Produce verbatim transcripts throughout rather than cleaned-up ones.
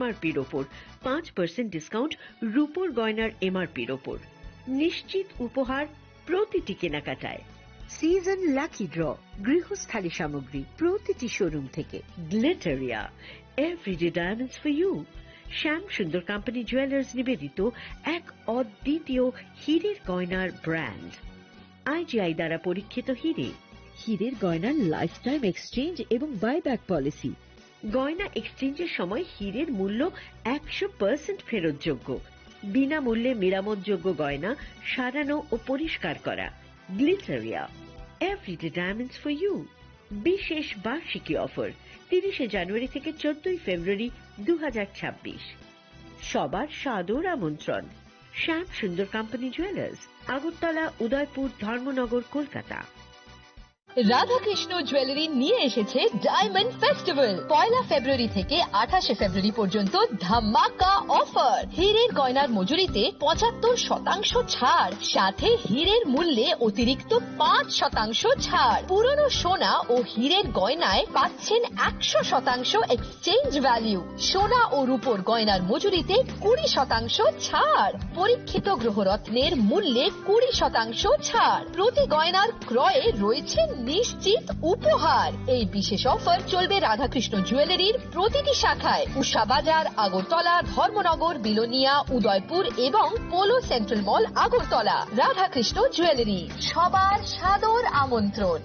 এমআরপির ওপর, পাঁচ পার্সেন্ট ডিসকাউন্ট রূপোর গয়নার এমআরপির ওপর। নিশ্চিত উপহার প্রতিটি কেনাকাটায়। সিজন লাকি ড্র, গৃহস্থালী সামগ্রী প্রতিটি শোরুম থেকে। Glitteria, everyday diamonds for you. Shyam Sundar company jewellers নিবেদিত এক অদ্বিতীয় হীরের গয়নার ব্র্যান্ড। আইজিআই দ্বারা পরীক্ষিত হীরে। হীরের গয়নার লাইফ টাইম এক্সচেঞ্জ এবং বাইব্যাক পলিসি। গয়না এক্সচেঞ্জের সময় হীরের মূল্য একশো পার্সেন্ট ফেরতযোগ্য। বিনামূল্যে মেরামতযোগ্য গয়না সারানো ও পরিষ্কার করা। Glitteria, everyday diamonds for you. বিশেষ বার্ষিকী অফার, তিরিশে জানুয়ারি থেকে চোদ্দই ফেব্রুয়ারি দু হাজার ছাব্বিশ। সবার সাদর আমন্ত্রণ। শ্যাম সুন্দর কোম্পানি জুয়েলার্স, আগরতলা, উদয়পুর, ধর্মনগর, কলকাতা। রাধাকৃষ্ণ জুয়েলারি নিয়ে এসেছে ডায়মন্ড ফেস্টিভ্যাল। পয়লা ফেব্রুয়ারি থেকে আঠাশে ফেব্রুয়ারি পর্যন্ত ধামাকা অফার। হীরের গয়নার মজুরিতে পঁচাত্তর শতাংশ ছাড়, সাথে হীরের মূল্যে অতিরিক্ত পাঁচ শতাংশ ছাড়। পুরনো সোনা ও হীরের গয়নায় পাচ্ছেন একশো শতাংশ এক্সচেঞ্জ ভ্যালু। সোনা ও রূপোর গয়নার মজুরিতে কুড়ি শতাংশ ছাড়। পরীক্ষিত গ্রহরত্নের মূল্যে কুড়ি শতাংশ ছাড়। প্রতি গয়নার ক্রয়ে রয়েছে নিশ্চিত উপহার। এই বিশেষ অফার চলবে রাধাকৃষ্ণ জুয়েলারির প্রতিটি শাখায়, উষা বাজার, আগরতলা, ধর্মনগর, বিলোনিয়া, উদয়পুর এবং পোলো সেন্ট্রাল মল, আগরতলা। রাধাকৃষ্ণ জুয়েলারি, সবার সাদর আমন্ত্রণ।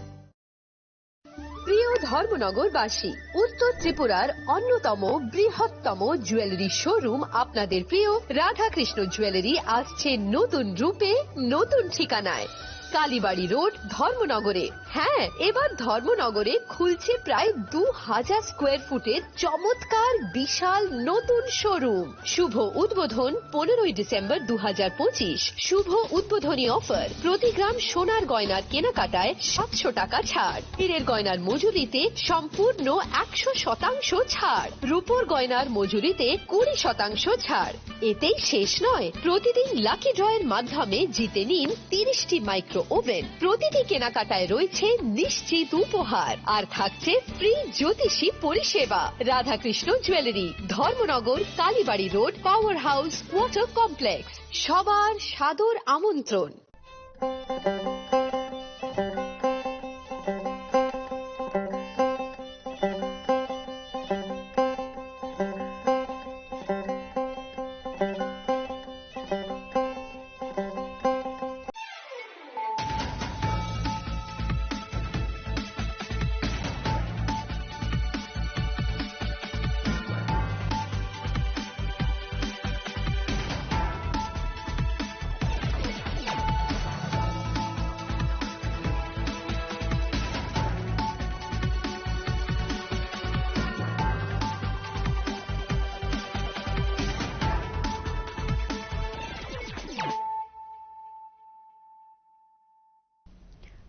প্রিয় ধর্মনগরবাসী, উত্তর ত্রিপুরার অন্যতম বৃহত্তম জুয়েলারি শোরুম আপনাদের প্রিয় রাধাকৃষ্ণ জুয়েলারি আসছে নতুন রূপে, নতুন ঠিকানায়। কালীবাড়ি রোড, ধর্মনগরে। হ্যাঁ, এবার ধর্মনগরে খুলছে প্রায় দু হাজার স্কোয়ার ফুটের চমৎকার বিশাল নতুন শোরুম। শুভ উদ্বোধন পনেরোই ডিসেম্বর দু হাজার পঁচিশ। শুভ উদ্বোধনী অফার, প্রতি গ্রাম সোনার গয়নার কেনাকাটায় সাতশো টাকা ছাড়, হীরের গয়নার মজুরিতে সম্পূর্ণ একশো শতাংশ ছাড়, রূপোর গয়নার মজুরিতে কুড়ি শতাংশ ছাড়। এতেই শেষ নয়, প্রতিদিন লাকি ড্রয়ের মাধ্যমে জিতে নিন তিরিশটি মাইক্রো ওভেন। প্রতিটি কেনাকাটায় রয়েছে নিশ্চিত উপহার, আর থাকছে ফ্রি জ্যোতিষী পরিষেবা। Radhakrishna jewellery, Dharmanagar, Kalibari road, power house, water complex. সবার সাদর আমন্ত্রণ।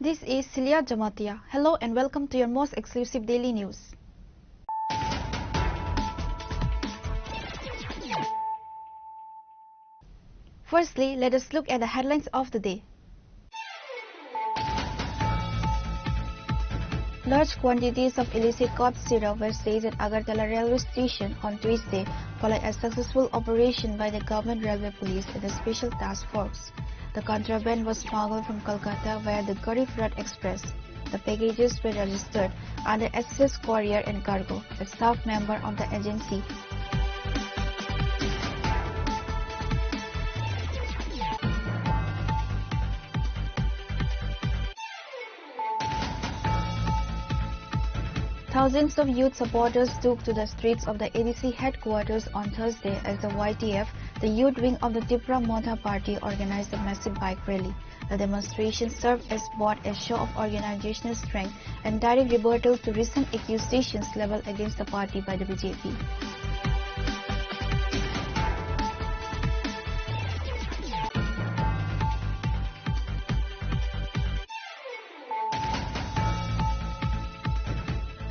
This is Celia Jamatia. Hello and welcome to your most exclusive daily news. Firstly, let us look at the headlines of the day. Large quantities of illicit cough syrup were seized at Agartala railway station on Tuesday following a successful operation by the government railway police and the special task force. The contraband was smuggled from Kolkata via the Garib Rath Express. The packages were registered under S S S Courier and Cargo, a staff member of the agency. Thousands of youth supporters took to the streets of the A D C headquarters on Thursday as the Y T F, the youth wing of the Tipra Motha Party, organized a massive bike rally. The demonstration served as both a show of organizational strength and direct rebuttal to recent accusations leveled against the party by the B J P.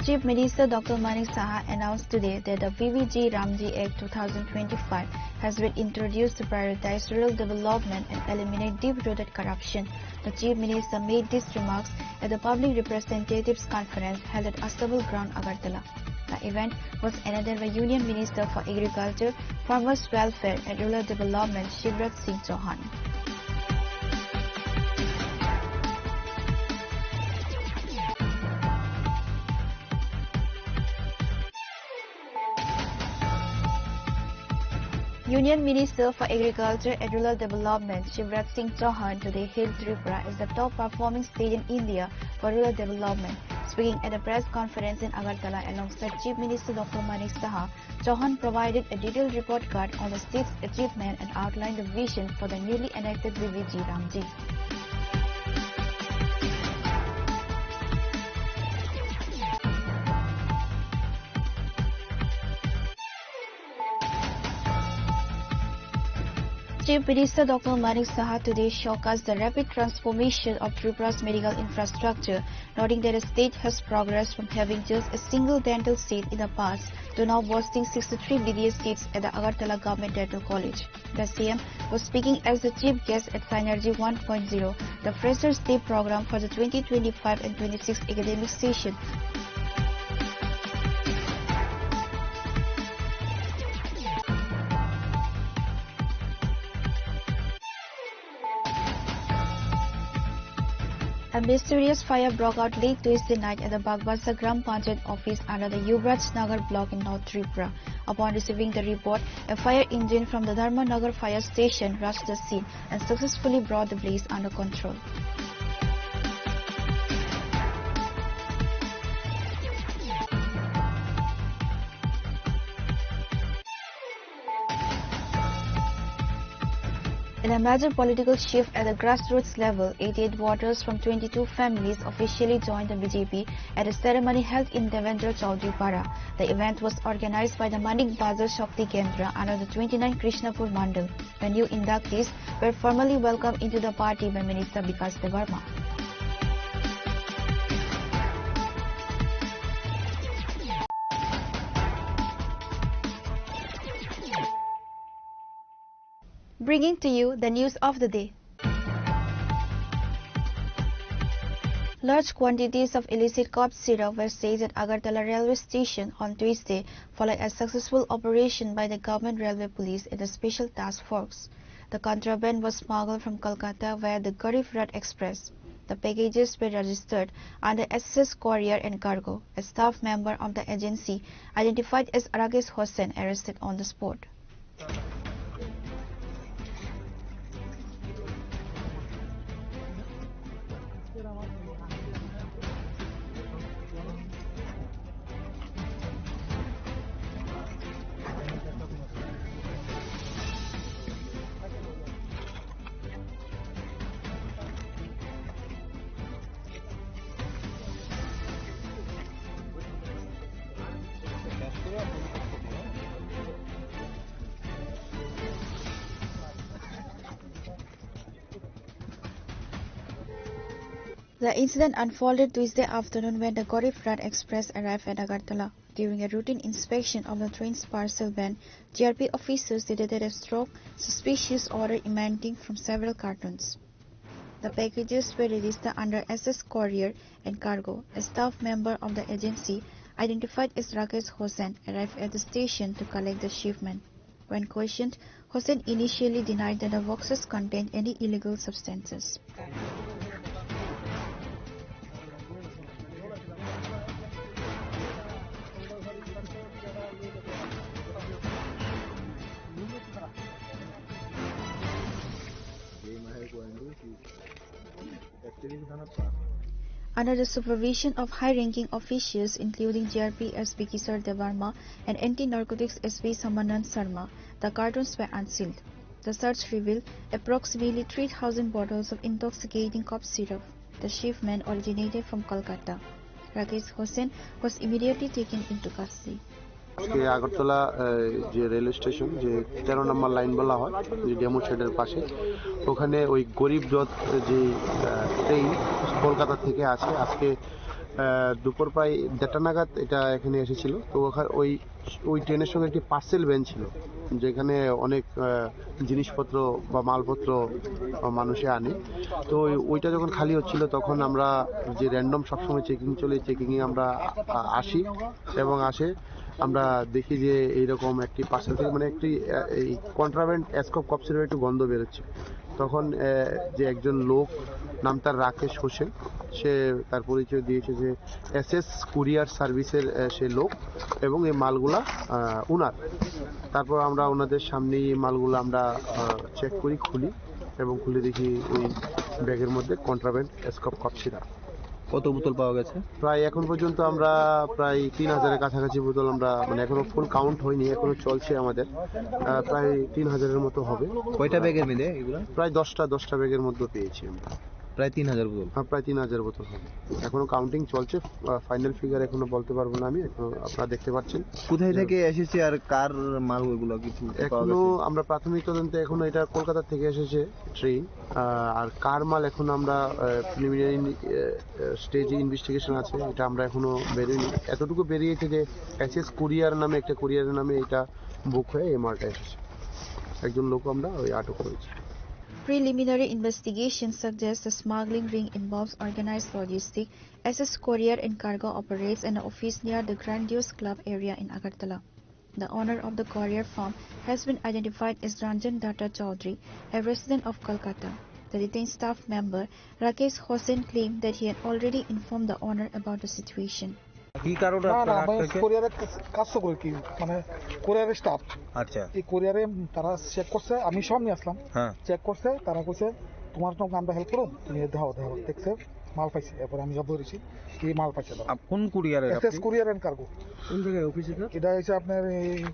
Chief Minister Doctor Manik Saha announced today that the V V G Ramji Act two thousand twenty-five has been introduced to prioritize rural development and eliminate deep-rooted corruption. The Chief Minister made these remarks at the Public Representatives Conference held at Astabul Ground, Agartala. The event was attended by Union Minister for Agriculture, Farmers Welfare and Rural Development Shivraj Singh Chauhan. Union Minister for Agriculture and Rural Development Shivraj Singh Chauhan today hailed Tripura as the top performing state in India for rural development. Speaking at a press conference in Agartala alongside Chief Minister Doctor Manik Saha, Chauhan provided a detailed report card on the state's achievement and outlined the vision for the newly enacted V B G Ramji. Chief Minister Doctor Manik Saha today showcased the rapid transformation of Tripura's medical infrastructure, noting that the state has progressed from having just a single dental seat in the past to now boasting sixty-three B D S seats at the Agartala Government Dental College. The C M was speaking as the chief guest at Synergy one point zero, the Freshers' Day program for the twenty twenty-five and twenty-six academic session. A mysterious fire broke out late Tuesday night at the Bagbasa Gram Panchayat office under the Yuvraj Nagar block in North Tripura. Upon receiving the report, a fire engine from the Dharmanagar fire station rushed the scene and successfully brought the blaze under control. In a major political shift at the grassroots level, eighty-eight voters from twenty-two families officially joined the B J P at a ceremony held in Devendra Chaudhary Para. The event was organized by the Manik Bazar Shakti Kendra under the twenty-nine Krishnapur Mandal. The new inductees were formally welcomed into the party by Minister Bikash Debbarma. Bringing to you the news of the day. Large quantities of illicit cough syrup were seized at Agartala railway station on Tuesday following a successful operation by the Government Railway Police and the Special Task Force. The contraband was smuggled from Kolkata via the Garib Rath Express. The packages were registered under S S S Courier and Cargo. A staff member of the agency, identified as Rakesh Hossain, arrested on the spot. The incident unfolded Tuesday afternoon when the Garib Rath Express arrived at Agartala. During a routine inspection of the train's parcel van, G R P officers detected a strong, suspicious odor emanating from several cartons. The packages were registered under S S Courier and Cargo. A staff member of the agency, identified as Rakesh Hossain, arrived at the station to collect the shipment. When questioned, Hossain initially denied that the boxes contained any illegal substances. Under the supervision of high-ranking officials, including G R P S P Kishore Debbarma and Anti-Narcotics S P Samanand Sharma, the cartons were unsealed. The search revealed approximately three thousand bottles of intoxicating cough syrup. The shipment originated from Kolkata. Rakesh Hossain was immediately taken into custody. আজকে আগরতলা, আহ, যে rail station, যে তেরো নম্বর লাইন বলা হয়, যে ডেমো শেডের পাশে, ওখানে ওই গরিব রথ যে, আহ, ট্রেন কলকাতা থেকে আসে, আজকে, আহ, দুপুর প্রায় দেড়টা নাগাদ এটা এখানে এসেছিল। তো ওখা-, ওই, ওই ট্রেনের সঙ্গে একটি পার্সেল ভ্যান ছিল। যেখানে অনেক, আহ, জিনিসপত্র বা মালপত্র, আহ, মানুষে আনে। তো ওই, ওইটা যখন খালি হচ্ছিল, তখন আমরা যে র‍্যান্ডম সবসময় চেকিং চলে, চেকিংয়ে আমরা, আ-, আসি এবং আসে আমরা দেখি যে এইরকম একটি পার্সেল থেকে, মানে, একটি, আহ, এই কন্ট্রাব্যান্ড অ্যাসকোপ কফ সিরাপ একটু গন্ধ বেরোচ্ছে। তখন, আহ, যে একজন লোক, নাম তার রাকেশ হোসেন, সে তার পরিচয় দিয়েছে যে এসএস কুরিয়ার সার্ভিসের, আহ, সে লোক এবং এই মালগুলা, আহ, উনার। তারপর আমরা ওনাদের সামনেই এই মালগুলো আমরা, আহ, চেক করি, খুলি এবং খুলে দেখি ওই ব্যাগের মধ্যে কন্ট্রাব্যান্ড অ্যাসকোপ কফ সিরাপ। কত বোতল পাওয়া গেছে? প্রায় এখন পর্যন্ত আমরা প্রায় তিন হাজারের কাছাকাছি বোতল আমরা, মানে, এখনো ফুল কাউন্ট হয়নি, এখনো চলছে আমাদের। আহ, প্রায় তিন হাজারের মতো হবে। কয়টা ব্যাগের মিলে এগুলা? প্রায় দশটা, দশটা ব্যাগের মধ্যে পেয়েছি আমরা। প্রায় তিন হাজার বোতল? হ্যাঁ, প্রায় তিন হাজার বোতল হবে। এখনো কাউন্টিং চলছে, আহ, ফাইনাল ফিগার এখনো বলতে পারবো না আমি, এখনো আপনারা দেখতে পাচ্ছেন। কোথায় থেকে এসেছে আর কার মাল ওইগুলো কিছু পাওয়া এখনো গেছে? আমরা প্রাথমিক তদন্তে এখনো এটা কলকাতা থেকে এসেছে ট্রেন। আহ, আর কার মাল এখন আমরা, আহ, প্রিলিমিনারি, আহ, আহ, স্টেজে ইনভেস্টিগেশন আছে, এটা আমরা এখনো বেরোয়নি। এতটুকু বেরিয়েছে যে এসএস কুরিয়ার নামে, একটা কুরিয়ারের নামে এটা বুক হয়ে এই মালটা এসেছে। একজন লোক আমরা ওই আটক করেছি। Preliminary investigation suggests the smuggling ring involves organized logistics, S S Courier and Cargo operates an office near the Grandiose Club area in Agartala. The owner of the courier firm has been identified as Ranjan Datta Chaudhary, a resident of Kolkata. The detained staff member Rakesh Hossain claimed that he had already informed the owner about the situation. কি কারণে না, না, আপনারা আমি আটকে? কুরিয়ারের কাজ, কাজ তো করি কি, মানে, কুরিয়ারের স্টাফ। আচ্ছা। এই কুরিয়ারে তারা চেক করছে, আমি সব নিয়ে আসলাম। হ্যাঁ। চেক করছে, তারা কইছে, "তোমার তো আমরা হেল্প করো, তুমি দেখাও, দেখাও।" দেখছে, মাল পাইছে, এরপরে আমি জব্দ করেছি, কি মাল পাইছে তারা। আপ-, কোন কুরিয়ারের এসএস আপনি? Courier and cargo. কোন জায়গায় অফিস এটা? এটা হচ্ছে আপনার এই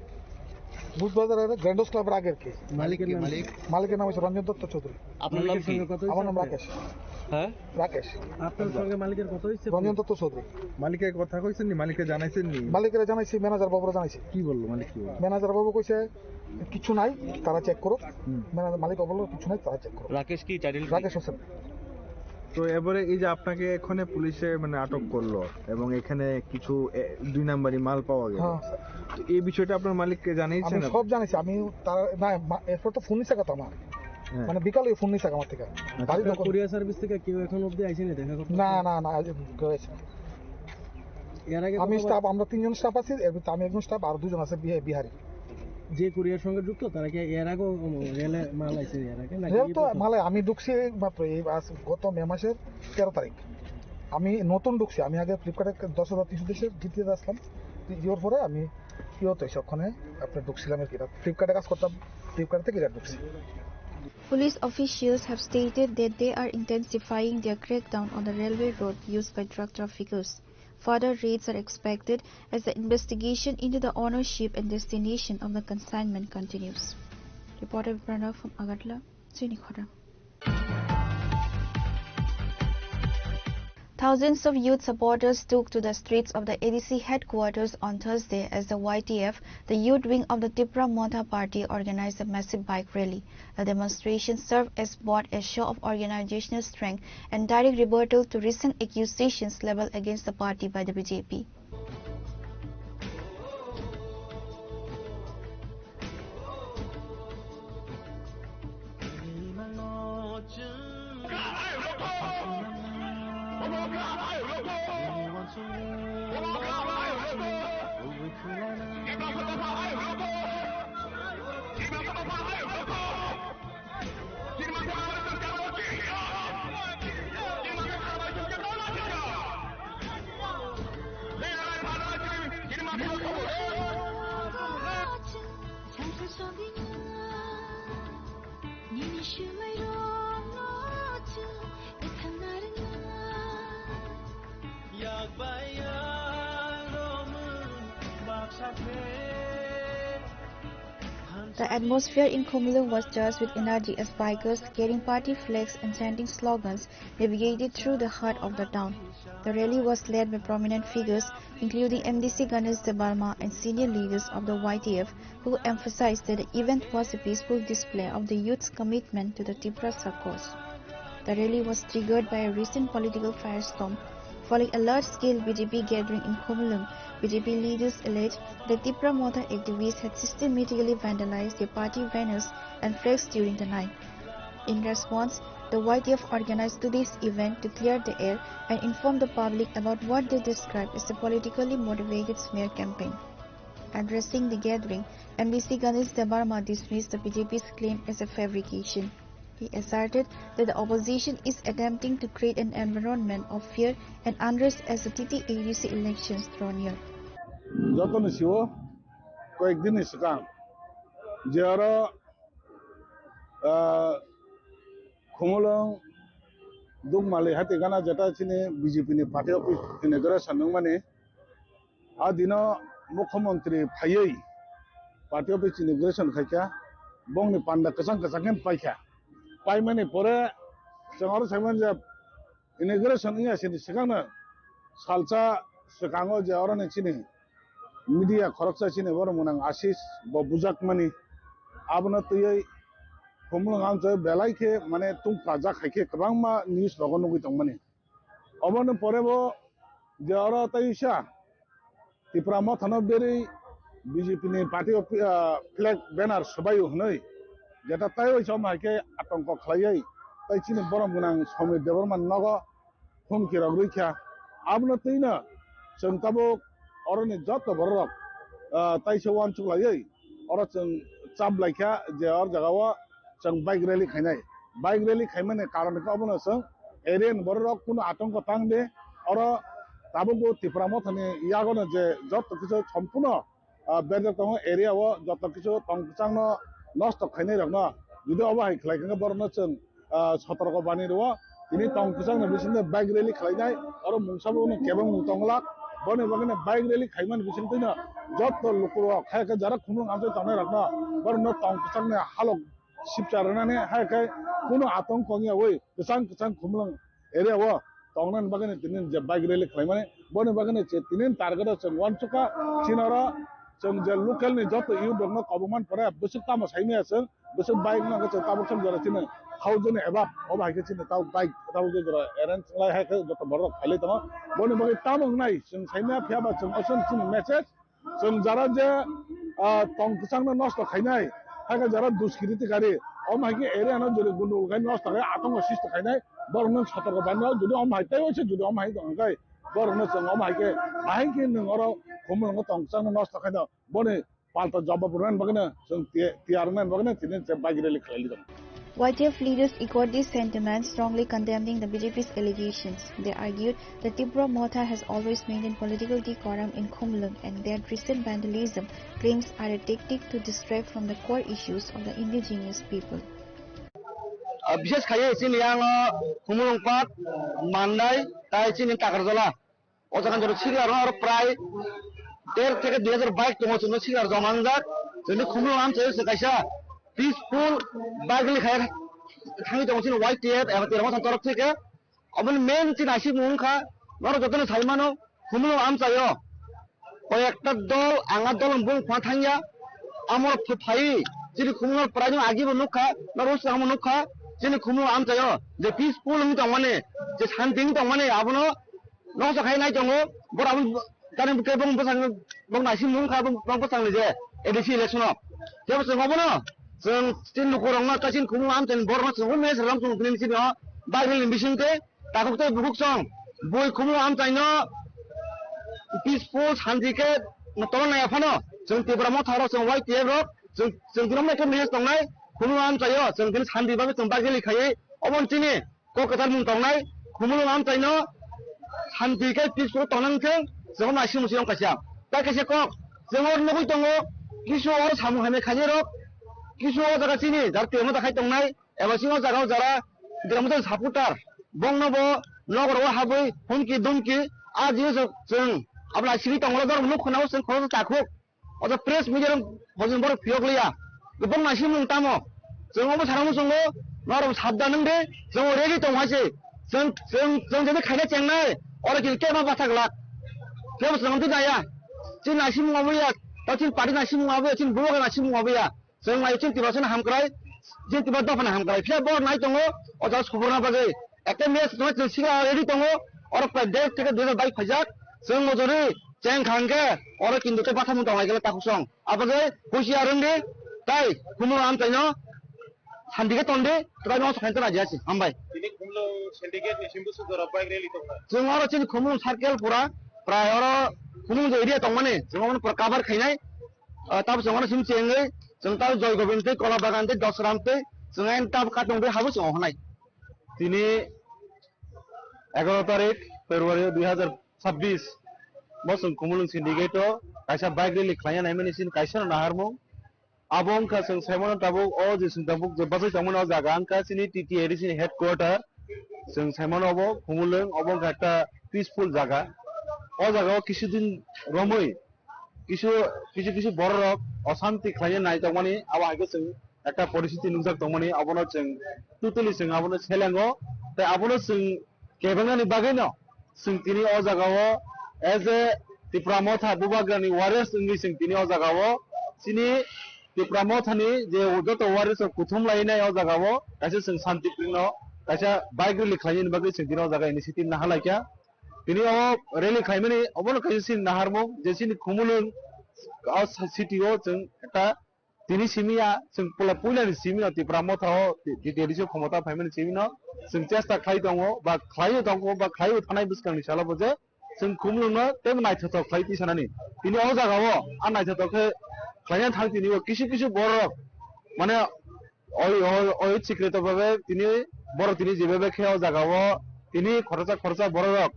বুধবাজারের গ্র্যান্ডোস ক্লাবের আগে আর কি। মালিকের নাম কি? মালিকের নাম হচ্ছে রঞ্জন দত্ত চৌধুরী। আপনার নাম মালিকের কি? সঙ্গে কথা হয়েছে আমার নাম আপনার? রাকেশ। হ্যাঁ? রাকেশ। আপনার সঙ্গে মালিকের কথা হয়েছে? রঞ্জন দত্ত চৌধুরী। মালিকের কথা কইছেন নি? মালিককে জানাইছেন নি? মালিকের জানাইছি, ম্যানেজার বাবুরা জানাইছি। কি বললো মালিক, কি বললো? ম্যানেজার বাবু কইছে, "কিছু নাই, তারা চেক করো।" হুম। ম্যানেজার, মালিক বললো, "কিছু নাই, তারা চেক করো।" রাকেশ কি চাইল্ড? রাকেশ হোসেন। তো এবারে এই যে আপনাকে এখানে পুলিশে মানে আটক করলো এবং এখানে কিছু, এ, দুই নাম্বারি মাল পাওয়া গেল। হ্যাঁ, স্যার। তো এই বিষয়টা আপনার মালিককে জানিয়েছেন আমি আপনি? সব জানিয়েছি। আমি তার, না, মা-, এরপর তো ফোন নিছে কথা আমার। হ্যাঁ। মানে বিকালে ফোন নিছে আমার থেকে। আচ্ছা, বাড়ির আপনার দোকান। কুরিয়ার সার্ভিস থেকে কেউ এখন অবধি আইসেনি দেখা করতে? না, না, না, আজ কেউ আইসে না। এর আগে আমি কতবার স্টাফ, আমরা তিনজন স্টাফ আছি, এর ভিতরে আমি একজন স্টাফ আর দুজন আছে বিহা-, বিহারি। যে কুরিয়ার সঙ্গে যুক্ত, তারা কি এর আগেও, উম, রেলে মাল আইছে এর আগে? নাকি রেল এই তো প্রথম? মালে আমি ঢুকছি এই মাত্র, এই আজ গত মে মাসের তেরো তারিখ। আমি নতুন ঢুকছি, আমি আগে ফ্লিপকার্টে দশ হাজার তিনশো দেশে জিতে আসলাম। জিওর পরে আমি ইয়েতে এসে ওখানে আপনার ঢুকছিলাম আর কি, ফ্লিপকার্টে কাজ করতাম, ফ্লিপকার্ট থেকে এটা ঢুকছি। Police officials have stated that they are intensifying their crackdown on the railway road used by drug traffickers. Further raids are expected as the investigation into the ownership and destination of the consignment continues. Reporter Pranav from Agartala, Chini Khora. Thousands of youth supporters took to the streets of the A D C headquarters on Thursday as the Y T F, the youth wing of the Tipra Motha Party, organized a massive bike rally. The demonstration served as both a show of organizational strength and direct rebuttal to recent accusations leveled against the party by the B J P. The atmosphere in Khumulwng was charged with energy as bikers carrying party flags and chanting slogans navigated through the heart of the town. The rally was led by prominent figures, including M D C Ganesh Debbarma and senior leaders of the Y T F, who emphasized that the event was a peaceful display of the youth's commitment to the Tiprasa cause. The rally was triggered by a recent political firestorm Following a large-scale B J P gathering in Khumulwng, B J P leaders alleged that Tipra Motha activists had systematically vandalized their party banners and flags during the night. In response, the Y T F organized today's event to clear the air and inform the public about what they described as a politically motivated smear campaign. Addressing the gathering, M D C Ganesh Debbarma dismissed the B J P's claim as a fabrication. He asserted that the opposition is attempting to create an environment of fear and unrest as the T T A D C elections draw near. Jotoni siwo koyekdinni swkang je oro, ah, Khumulwng Dukmali hati gana jeta chini B J P ni party office inauguration wngmani. A dino mukhyamantri phaiwi party office inauguration khaikha, bongni panda kwchang kwchang khe paikha. Paimani pore chwng oro saimani je inauguration wngya sini swkangno salsa swkango je oroni chini media khoroksa chini borok mwnang Ashish bo bujakmani, abono twiwi Khumulwng amchoi belai khe mane tungprajak hai khe kwbangma news rogo nugwi tongmani. Oboni pore bo je oro tei sa Tipra Mothano berwi B J P ni party of, ah, flag banner swbaio hwnwi jeta tei oisom hai khe atongko khlaiwi tei chini borom gwnang Somir Debbarma nogo humki rok rwi kha. Abono twino chwng tabuk oroni joto borok, ah, taisa uansuk laiwi oro chwng chap lai kha je or jaga o chwng bike rally khainai. Bike rally khaimani karon khe obono chwng area ni borok rok kunu atongko tang de. Oro tabuk bo Tipra Mothani yagono je joto kisa sompuno, ah, berjak tongo area o joto kisa tong kwchangno nosto khainai rokno. Jodi obo hai khlai khe borokno chwng, ah, sotorko bani rwo. Tini tong kwchangni bisingtwi bike rally khlainai, oro mungsa bo kebengmung tonglak. Boni bagwino bike rally khaimani bisingtwino joto lukurok hai khe jara Khumulwng amchoi tongnai rokno borokno tong kwchangni halok sipcha rwnani hai khe kunu atong kongyawi kwchang kwchang Khumulwng area o tongnani bagwino tini je bike rally khlaimani, boni bagwino je tini target o chwng uansukha. Chini oro chwng je local ni joto youth rokno kobokmani pore bwswk tamo saimaya chwng, bwswk bike no khe chwng tabuk chwng jora chini thousand above, obo hai khe chini tabuk bike tabuk je jora arrange khlai hai khe joto borok khailai tongo. Boni bagwi tamo wngnai chwng saimaya, phiya ba chwng osen chini message. Chwng jara je, ah, tong kwchangno nosto khainai, hakhe jara duskiriti kari, omo hai khe area no jodi gundugul khai nosto khai, atongo sisto khainai, borokno sotorko baino, jodi omo hai tei oise jodi omo hai tong khai, borokno chwng omo hai khe, bahai khe nwng oro Khumulwngo tong kwchangno nosto khaino, boni palta jawab rwnani bagwino chwng tiya-, tiyar wngnani bagwino tini je bike rally khlai li tongo. Y T F leaders echoed these sentiments, strongly condemning the B J P's allegations. They argued that Tipra Motha has always maintained political decorum in Khumulwng and that recent vandalism claims are a tactic to distract from the core issues of the indigenous people. Ah, bishes khaiwi chini yang, ah, Khumulwng Park, Mandai, tai chini Takarjala. O jaga jora sikla rok aro prai der theke dui hajar bike tongo, chwngno sikla rok joma wngjak. Chwngni Khumulwng amchai se kaisa peaceful bike rally khai thangwi tongo chini Y T F eba Tipra Motha ni torof theke. Oboni main chini naisingmung wngkha, norok jotono sai mano, Khumulwng amchaio koyekta dol, ang a dol ni bumung phano thangya. Amo ph-, phai chini Khumulwng prai no agi bo nukha, norok swkang bo nukha, chini Khumulwng amchaio je peaceful wngwi tongmani, je santi wngwi tongmani, abono nosto khai nai tongo, borok abo tani khe bong bwsang bong naising mung kha bong bwsang ni je A D C election o. Tebo chwng obono chwng chini lukurokno ta chini Khumulwng amchaini borokno chwng message lam chwng tini chini o bike rally ni bising tei takhuk tei bukhuk chwng bui Khumulwng amchaino peaceful santi khe tongna nai phano chwng Tipra Motha rok chwng Y T F rok chwng chwng tini omo khe message tongnai Khumulwng amchaio chwng tini santi bagwi chwng bike rally khaiwi obo chini kok kwchar mung tongnai, Khumulwng amchaino santi khe peaceful tongna wngthung, chwng naising musi wng kaisa. Tai kaisa kok, chwng oro nugwi tongo, kisu oro samung hamya khainai rok, kisu o jaga chini, jar temo da khai tongnai, eba chini o jaga o jara, drama jani supporter, bongno bo nogor o habwi, humki dumki, a jio chwng, abla siri tongo, jor nuk khna o chwng khoroksa takhuk. Oto press media rok hojin borok phiyok liya. Kwbang naisingmung tamo. Chwng omo sana muchungo, norok sabdan wng de, chwng ready tong hai se. Chwng, chwng, chwng jodi khaina chengnai, oro kini kema bathak lak. Kebo chwng twi jaya. Chini naisingmung obo ya, ta chini party naisingmung obo ya, chini bubagra naisingmung obo ya. Chwng lai chini Tiprasani hamkrai, chini Tipra dophani hamkrai. Phiya borok nai tongo, o jaga subruna bagwi. Ekta match no chwng sikla ready tongo. Oro prai dek theke dui hajar bike phaijak. Chwng mojori cheng khangke oro kintu tei bathang tong lai khe takhuk song. Abagwi husiar wng di, tai khumung amchaino sandi khe tong di, tei no sakhain tong aji asi. Hambai. Tini Khumulwng syndicate ni simi bwswk jora bike rally tong kha. Chwng oro chini Khumulwng circle pura, prai oro Khumulwng je area tongmani, chwng omono pura cover khainai. Ah, tabo chwng oro simi chengwi, chwng tabo Joy Gobind tei Kola Bagan tei Dosram tei chwng ayang tabo katong tei habo chwng ohonai. Tini egaroh tarik February dui hajar chabbish bo chwng Khumulwng syndicate o kaisa bike rally khlaina naimani sini kaisa no naharmung. Abo wngkha chwng saimano tabuk o je chwng tabuk je bachai tongmani o jaga wngkha chini T T A D C ni headquarter. Chwng saimano obo Khumulwng, obo wngkha ekta peaceful jaga. O jaga o kisu din romwi kisu, kisu, kisu bororok osanti khlaina nai tongmani, abo hai khe chwng ekta poristiti nukjak tongmani, abono chwng totally chwng abono selengo, tei abono chwng kebengnani bagwino chwng tini o jagao as a Tipra Motha Bubagrani warriors wngwi chwng tini o jagao chini Tipra Mothani je joto warriors rok kuthum lainai o jagao kaisa chwng Shanti Prino kaisa bike rally khlainani bagwi chwng tini o jaga initiative nahalaikha. Tini o rally khlaimani obono kaisa chini naharmung je chini Khumulwng o city o chwng ekta tini simi ya, chwng pula puilani simi no Tipra Motha o T T A D C o khomota phaimani simi no chwng chesta khlai tongo, ba khlaiwi tongo, ba khlaiwi thanai bwskangni salo bo je chwng Khumulwng no tei naithothok khlai tisanani. Tini o jaga o a naithothok khe khlaina thang tini o kisu kisu borok mane oi, oi, oi sikreto babe tini borok tini je babe khe o jaga o tini khoroksa khoroksa borok rok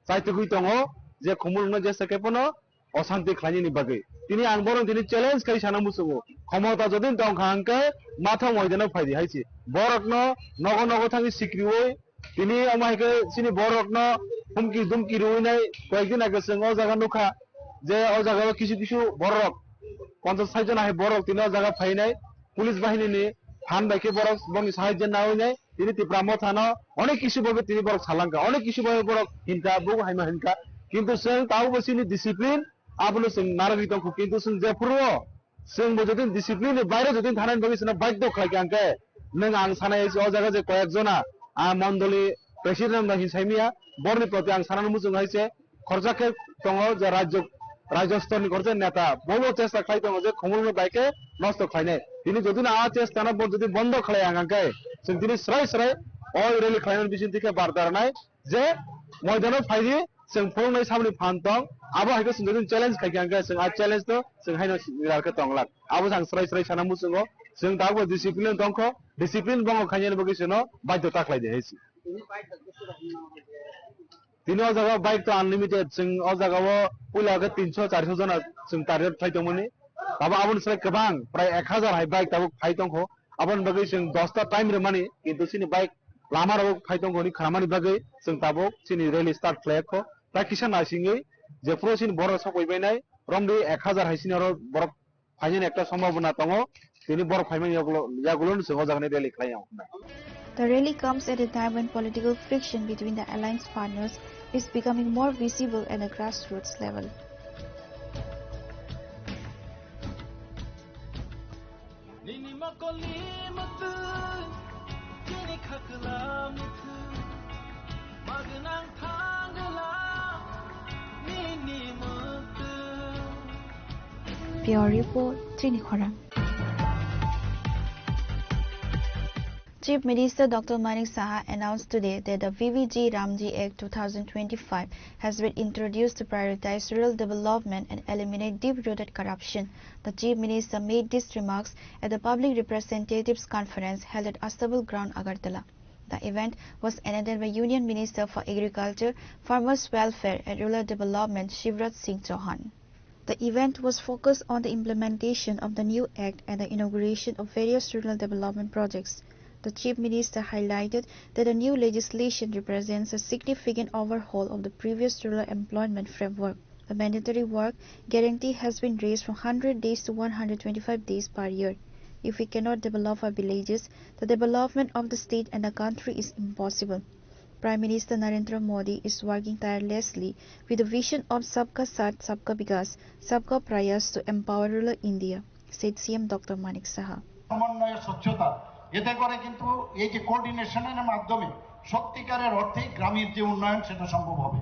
chaitugwi tongo je Khumulwng no jesa khe phano osanti khlainani bagwi. Tini ang borok tini challenge khai sana muchungo. Khomota jodi tong kha hwnkhe mathang moidano phaidi hai se. Borokno nogo nogo thangwi sikriwi tini omo hai khe chini borokno humki dumki riwi nai koyekdin age chwng o jaga nukha je o jaga o kisu kisu borok ponchas sait jona hai borok tini o jaga phainai police bahinini phan bai khe borok bongni sahai je nawi nai. Tini Tipra Mothano onek kisu babe tini borok salangkha, onek kisu babe borok hinkha, bugo haima hinkha. Kintu chwng tabukbo chini discipline abono chwng narwgwi tongkha. Kintu chwng jephuru o chwngbo jodi discipline ni baire jodi thanani bagwi chwngno baidhyo khlaikha hwnkhe nwng ang sanai o jaga je koyek jona a mondoli president no hinsaimya borni proti ang sanani muchung hai se khorjak khe tongo je rajyo, rajyo stor ni khorjak neta, bobo chesta khlai tongo je Khumulwng no bai khe nosto khlainai. Tini jodi no a chesta no bo jodi bondo khlai ang khe, chwng tini srai srai o rally khlainani bising thikhe bar darnai je moidano phaidi chwng phunuknai samni phan tong, abo hai khe chwng jodi challenge khai khe ang khe chwng a challenge no chwng haino rar khe tong lak. Abo chwng srai srai sana muchungo, chwng tabukbo discipline tong kho, discipline bongo khainani bagwi chwngno baidhyo ta khlai di hai se. Tini o jaga bike to unlimited, chwng o jaga o puila khe tinso charso jona chwng target phai tongmani. Abo aboni slai kwbang, prai ek hazar hai bike tabuk phai tongkho. Aboni bagwi chwng dosta time rwmani, kintu chini bike lama rogo phai tongkho hwnwi khnamani bagwi chwng tabuk chini rally start khlai kho. Tai kisa naisingwi jephuru chini borok sok bai bainai, romdi ek hazar hai chini oro borok phainani ekta sombhabona tongo, tini borok phaimani yagulo, yagulo no chwng o jagani rally khlai ya hwnwi. The rally comes at a time when political friction between the alliance partners is becoming more visible at the grassroots level. Nini mokoli mutu, nini khakla mutu, magnang thangla, nini mutu. Bureau Report, Chini Khorang. Chief Minister Doctor Manik Saha announced today that the V V G Ramji Act two thousand twenty-five has been introduced to prioritize rural development and eliminate deep-rooted corruption. The Chief Minister made these remarks at the Public Representatives Conference held at Astabul Ground, Agartala. The event was attended by Union Minister for Agriculture, Farmers Welfare and Rural Development Shivraj Singh Chauhan. The event was focused on the implementation of the new act and the inauguration of various rural development projects. The Chief Minister highlighted that the new legislation represents a significant overhaul of the previous rural employment framework. The mandatory work guarantee has been raised from hundred days to one hundred twenty-five days per year. If we cannot develop our villages, the development of the state and the country is impossible. Prime Minister Narendra Modi is working tirelessly with the vision of Sabka Saath, Sabka Vikas, Sabka Prayas to empower rural India, said C M Doctor Manik Saha. সমন্বয় স্বচ্ছতা, এতে করে কিন্তু এই যে কোঅর্ডিনেশনের মাধ্যমে সত্যিকারের অর্থেই গ্রামীণ যে উন্নয়ন, সেটা সম্ভব হবে।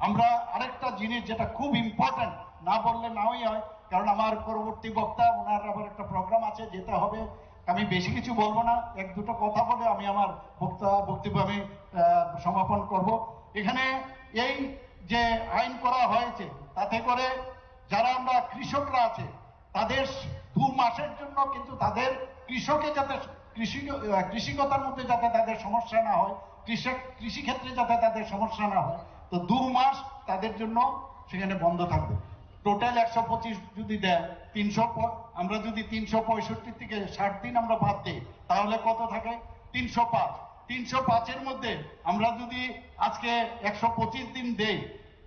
আমরা আরেকটা জিনিস, যেটা খুব ইম্পর্টেন্ট, না বললে নাও হয়, কারণ আমার পরবর্তী বক্তা, ওনার আবার একটা প্রোগ্রাম আছে, যেতে হবে। আমি বেশি কিছু বলবো না, এক দুটো কথা বলে আমি আমার বক্তা বক্তব্য আমি আহ, সমাপন করব। এখানে এই যে আইন করা হয়েছে, তাতে করে যারা আমরা কৃষকরা আছে, তাদের দু মাসের জন্য কিন্তু তাদের কৃষকে যাতে কৃষি আহ, কৃষিকতার মধ্যে যাতে তাদের সমস্যা না হয়, কৃষক কৃষিক্ষেত্রে যাতে তাদের সমস্যা না হয়, তো দু মাস তাদের জন্য সেখানে বন্ধ থাকবে। টোটাল একশো পঁচিশ যদি দেয়, তিনশো প- আমরা যদি তিনশো পঁয়ষট্টি থেকে ষাট দিন আমরা বাদ দিই, তাহলে কত থাকে? তিনশো পাঁচ। তিনশো পাঁচের মধ্যে আমরা যদি আজকে একশো পঁচিশ দিন দেই,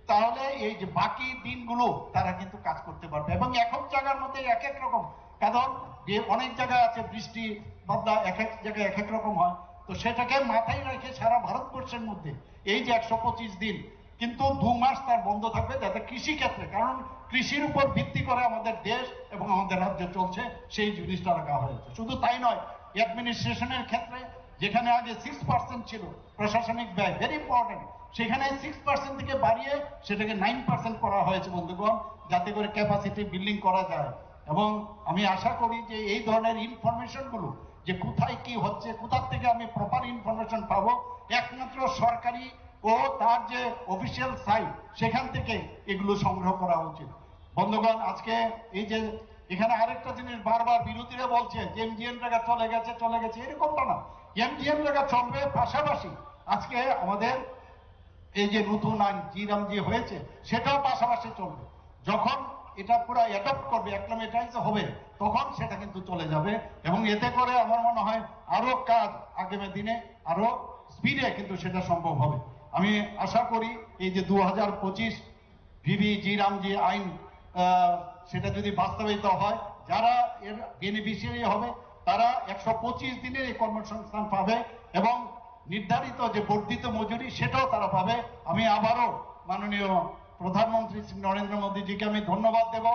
তাহলে এই যে বাকি দিনগুলো তারা কিন্তু কাজ করতে পারবে। এবং এক এক জায়গার মধ্যে এক এক রকম, কারণ যে অনেক জায়গা আছে বৃষ্টি বাদলা এক এক জায়গায় এক এক রকম হয়, তো সেটাকে মাথায় রেখে সারা ভারতবর্ষের মধ্যে এই যে একশো পঁচিশ দিন কিন্তু দু মাস তার বন্ধ থাকবে, যাতে কৃষি ক্ষেত্রে, কারণ কৃষির উপর ভিত্তি করে আমাদের দেশ এবং আমাদের রাজ্য চলছে, সেই জিনিসটা রাখা হয়েছে। শুধু তাই নয়, অ্যাডমিনিস্ট্রেশনের ক্ষেত্রে যেখানে আগে সিক্স পার্সেন্ট ছিল প্রশাসনিক ব্যয়, ভেরি ইম্পর্টেন্ট, সেখানে সিক্স পার্সেন্ট থেকে বাড়িয়ে সেটাকে নাইন পার্সেন্ট করা হয়েছে বন্ধুগণ, যাতে করে ক্যাপাসিটি বিল্ডিং করা যায়। এবং আমি আশা করি যে এই ধরনের ইনফরমেশনগুলো, যে কোথায় কি হচ্ছে, কোথার থেকে আমি প্রপার ইনফরমেশন পাবো, একমাত্র সরকারি ও তার যে অফিসিয়াল সাইট, সেখান থেকে এগুলো সংগ্রহ করা উচিত। বন্ধুগণ, আজকে এই যে এখানে আরেকটা জিনিস বারবার বিরোধীরা বলছে যে এমজিএনরেগা চলে গেছে, চলে গেছে, এরকমটা না। এমজিএনরেগা চলবে, পাশাপাশি আজকে আমাদের এই যে নতুন আইন জি রামজি হয়েছে, সেটাও পাশাপাশি চলবে। যখন এটা পুরো অ্যাডপ্ট করবে, অ্যাক্লামেটাইজ হবে, তখন সেটা কিন্তু চলে যাবে। এবং এতে করে আমার মনে হয় আরো কাজ আগামী দিনে আরো স্পিডে কিন্তু সেটা সম্ভব হবে। আমি আশা করি এই যে দু হাজার পঁচিশ ভিভি জি রামজি আইন, আহ, সেটা যদি বাস্তবায়িত হয়, যারা এর বেনিফিশিয়ারি হবে, তারা একশো পঁচিশ দিনের এই কর্মসংস্থান পাবে এবং নির্ধারিত যে বর্ধিত মজুরি, সেটাও তারা পাবে। আমি আবারও মাননীয় প্রধানমন্ত্রী শ্রী নরেন্দ্র মোদীজিকে আমি ধন্যবাদ দেব।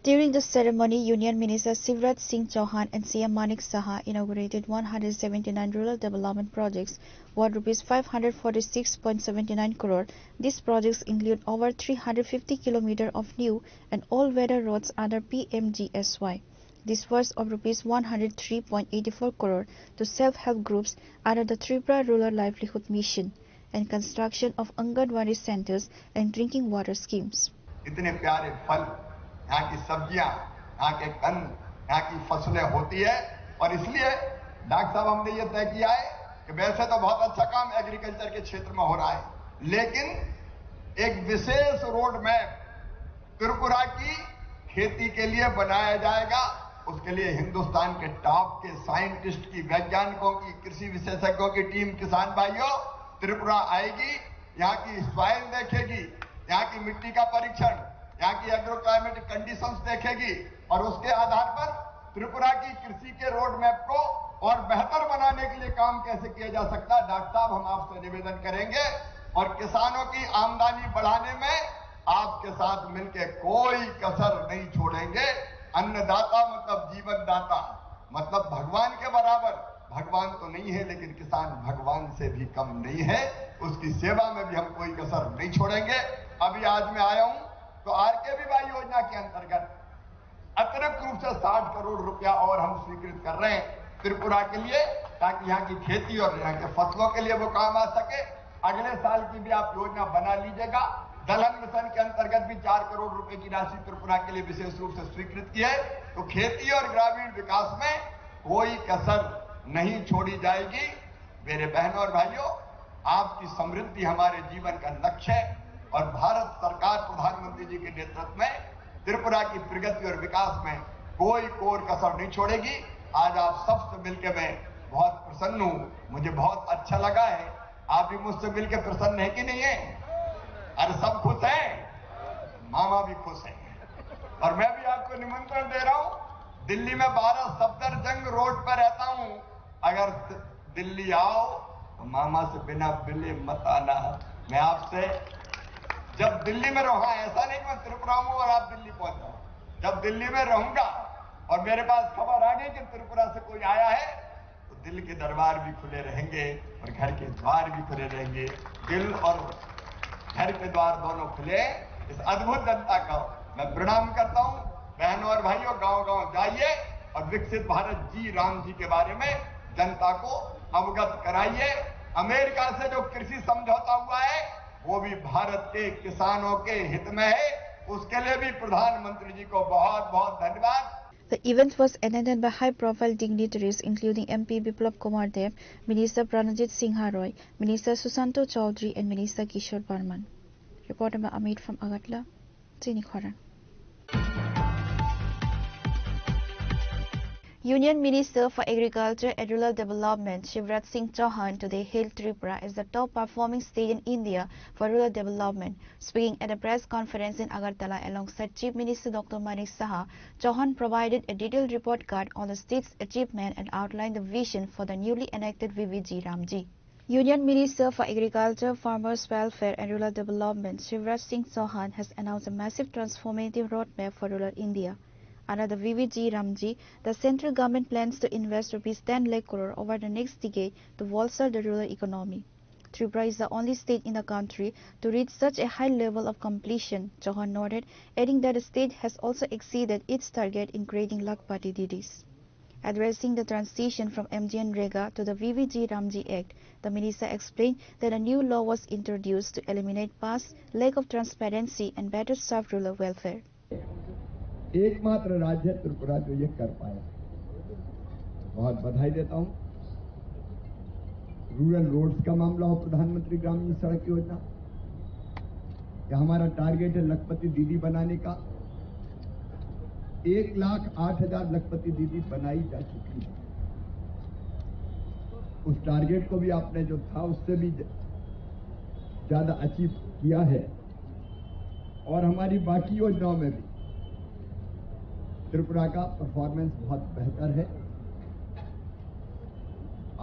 During the ceremony, Union Minister Shivraj Singh Chouhan and C M Manik Saha inaugurated one hundred seventy-nine rural development projects worth rupees five hundred forty-six point seventy-nine crore. These projects include over three hundred fifty kilometer of new and all-weather roads under P M G S Y, disburse of rupees one hundred three point eighty-four crore to self-help groups under the Tripura Rural Livelihood Mission, and construction of Anganwadi centers and drinking water schemes. इतने प्यारे फल, यहाँ की सब्जियां, यहाँ के कंद, यहाँ की फसलें होती है। और इसलिए डॉक्टर साहब, हमने ये तय किया है कि वैसे तो बहुत अच्छा काम एग्रीकल्चर के क्षेत्र में हो रहा है, लेकिन एक विशेष रोड मैप त्रिपुरा की खेती के लिए बनाया जाएगा। उसके लिए हिंदुस्तान के टॉप के साइंटिस्ट की, वैज्ञानिकों की, कृषि विशेषज्ञों की टीम, किसान भाइयों, त्रिपुरा आएगी, यहाँ की सॉइल देखेगी, यहाँ की मिट्टी का परीक्षण, यहाँ की एग्रो क्लाइमेटिक कंडीशंस देखेगी और उसके आधार पर त्रिपुरा की कृषि के रोड मैप को और बेहतर बनाने के लिए काम कैसे किया जा सकता है। डॉक्टर साहब, हम आपसे निवेदन करेंगे और किसानों की आमदनी बढ़ाने में आपके साथ मिलके कोई कसर नहीं छोड़ेंगे। अन्नदाता मतलब जीवनदाता, मतलब भगवान के बराबर। भगवान तो नहीं है, लेकिन किसान भगवान से भी कम नहीं है। उसकी सेवा में भी हम कोई कसर नहीं छोड़ेंगे। अभी आज मैं आया हूं तो आरकेवीवाई योजना के अंतर्गत अतिरिक्त रूप से साठ करोड़ रुपया और हम स्वीकृत कर रहे हैं त्रिपुरा के लिए, ताकि यहाँ की खेती और यहाँ के फसलों के लिए वो काम आ सके। अगले साल की भी आप योजना बना लीजिएगा। दलहन मिशन के अंतर्गत भी चार करोड़ रुपए की राशि त्रिपुरा के लिए विशेष रूप से स्वीकृत की है। तो खेती और ग्रामीण विकास में कोई कसर नहीं छोड़ी जाएगी। मेरे बहनों और भाइयों, आपकी समृद्धि हमारे जीवन का लक्ष्य है और भारत सरकार प्रधानमंत्री जी के नेतृत्व में त्रिपुरा की प्रगति और विकास में कोई कोर कसर नहीं छोड़ेगी। आज आप सबसे मिलकर मैं बहुत प्रसन्न हूँ, मुझे बहुत अच्छा लगा है। आप भी मुझसे मिलकर प्रसन्न है कि नहीं है? अरे, सब खुश हैं, मामा भी खुश हैं। और मैं भी आपको निमंत्रण दे रहा हूँ, दिल्ली में बारह सफदरजंग रोड पर रहता हूँ। अगर दिल्ली आओ तो मामा से बिना मिले मत आना। मैं आपसे, जब दिल्ली में रहूंगा, ऐसा नहीं कि मैं त्रिपुरा हूँ और आप दिल्ली पहुंच जाओ। जब दिल्ली में रहूंगा और मेरे पास खबर आ गई कि त्रिपुरा से कोई आया है, तो दिल के दरबार भी खुले रहेंगे और घर के द्वार भी खुले रहेंगे। दिल और घर के द्वार दोनों खुले। इस अद्भुत जनता को मैं प्रणाम करता हूँ। बहनों और भाइयों, गांव-गांव जाइए और विकसित भारत जी राम जी के बारे में जनता को अवगत कराइए। अमेरिका से जो कृषि समझौता हुआ है, वो भी भारत के किसानों के हित में है। उसके लिए भी प्रधानमंत्री जी को बहुत-बहुत धन्यवाद। The event was attended by high-profile dignitaries including M P Biplab Kumar Deb, Minister Pranajit Singha Roy, Minister Susanto Chowdhury and Minister Kishore Barman. Reporter by Amit from Agartala, Chini Khorang. Union Minister for Agriculture and Rural Development Shivraj Singh Chauhan today hailed Tripura as the top performing state in India for rural development. Speaking at a press conference in Agartala alongside Chief Minister Doctor Manik Saha, Chauhan provided a detailed report card on the state's achievement and outlined the vision for the newly enacted V V G Ramji. Union Minister for Agriculture, Farmers Welfare and Rural Development Shivraj Singh Chauhan has announced a massive transformative roadmap for rural India. Under the V V G Ramji, the central government plans to invest rupees ten lakh crore over the next decade to bolster the rural economy. Tripura is the only state in the country to reach such a high level of completion, Chauhan noted, adding that the state has also exceeded its target in creating Lakhpati Didis. Addressing the transition from M G N Rega to the V V G Ramji Act, the minister explained that a new law was introduced to eliminate past lack of transparency and better serve rural welfare. एकमात्र राज्य त्रिपुरा जो ये कर पाया, बहुत बधाई देता हूँ। रूरल रोड्स का मामला हो, प्रधानमंत्री ग्रामीण सड़क योजना, या हमारा टारगेट है लखपति दीदी बनाने का। एक लाख आठ हजार लखपति दीदी बनाई जा चुकी है। उस टारगेट को भी आपने जो था उससे भी ज-, ज्यादा अचीव किया है। और हमारी बाकी योजनाओं में भी त्रिपुरा का परफॉर्मेंस बहुत बेहतर है।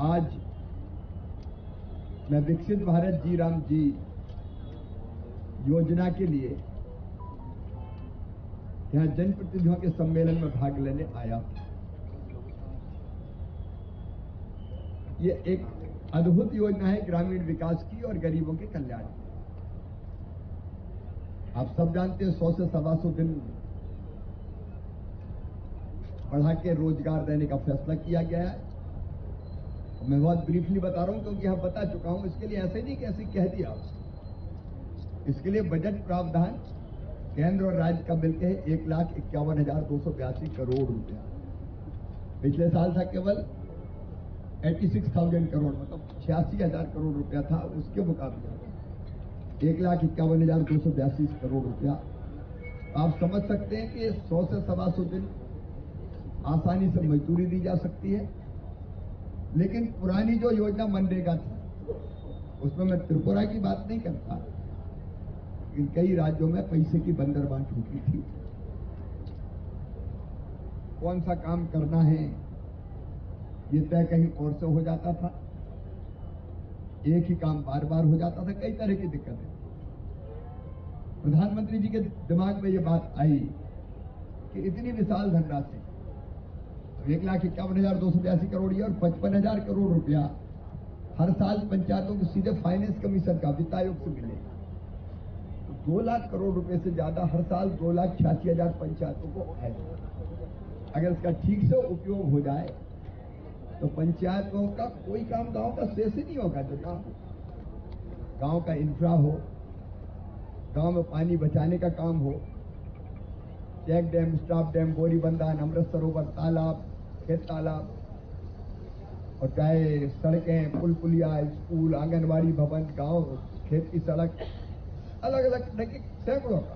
आज मैं विकसित भारत जी राम जी योजना के लिए यहाँ जनप्रतिनिधियों के सम्मेलन में भाग लेने आया। ये एक अद्भुत योजना है ग्रामीण विकास की और गरीबों के कल्याण की। आप सब जानते हैं, सौ से सवा सौ दिन बढ़ा के रोजगार देने का फैसला किया गया है। मैं बहुत ब्रीफली बता रहा हूँ क्योंकि यहाँ बता चुका हूँ, इसके लिए ऐसे नहीं कि ऐसे कह दिया। इसके लिए बजट प्रावधान केंद्र और राज्य का मिलकर है एक लाख इक्यावन हजार दो सौ बयासी करोड़ रुपया। पिछले साल था केवल एटी सिक्स थाउजेंड करोड़, मतलब छियासी हजार करोड़ रुपया था, उसके मुकाबले एक लाख इक्यावन हजार दो सौ बयासी करोड़ रुपया। आप समझ सकते हैं कि सौ से सवा सौ दिन आसानी से मजदूरी दी जा सकती है, लेकिन पुरानी जो योजना मनरेगा थी, उसमें मैं त्रिपुरा की बात नहीं करता, लेकिन कई राज्यों में पैसे की बंदरबांट होती थी। कौन सा काम करना है, ये तय कहीं और से हो जाता था, एक ही काम बार बार हो जाता था, कई तरह की दिक्कतें। प्रधानमंत्री जी के दिमाग में ये बात आई कि इतनी विशाल धनराशि, तो एक लाख इक्यावन हजार दो सौ बयासी करोड़ ये और पचपन हजार करोड़ रुपया हर साल पंचायतों को सीधे फाइनेंस कमीशन का, वित्त आयोग से मिलेगा। तो दो लाख करोड़ रुपए से ज्यादा हर साल दो लाख छियासी हजार पंचायतों को आएगा। अगर इसका ठीक से उपयोग हो जाए तो पंचायतों का कोई काम गांव का शेष ही नहीं होगा। जो काम गांव का इंफ्रा हो, गांव में पानी बचाने का काम हो, चेक डैम, स्टॉप डैम, बोरीबंदर, अमृत सरोवर, तालाब, खेत तालाब, और चाहे सड़कें, पुल पुलिया, स्कूल, आंगनबाड़ी भवन, गांव, खेत की सड़क, अलग अलग तरह के सैकड़ों का।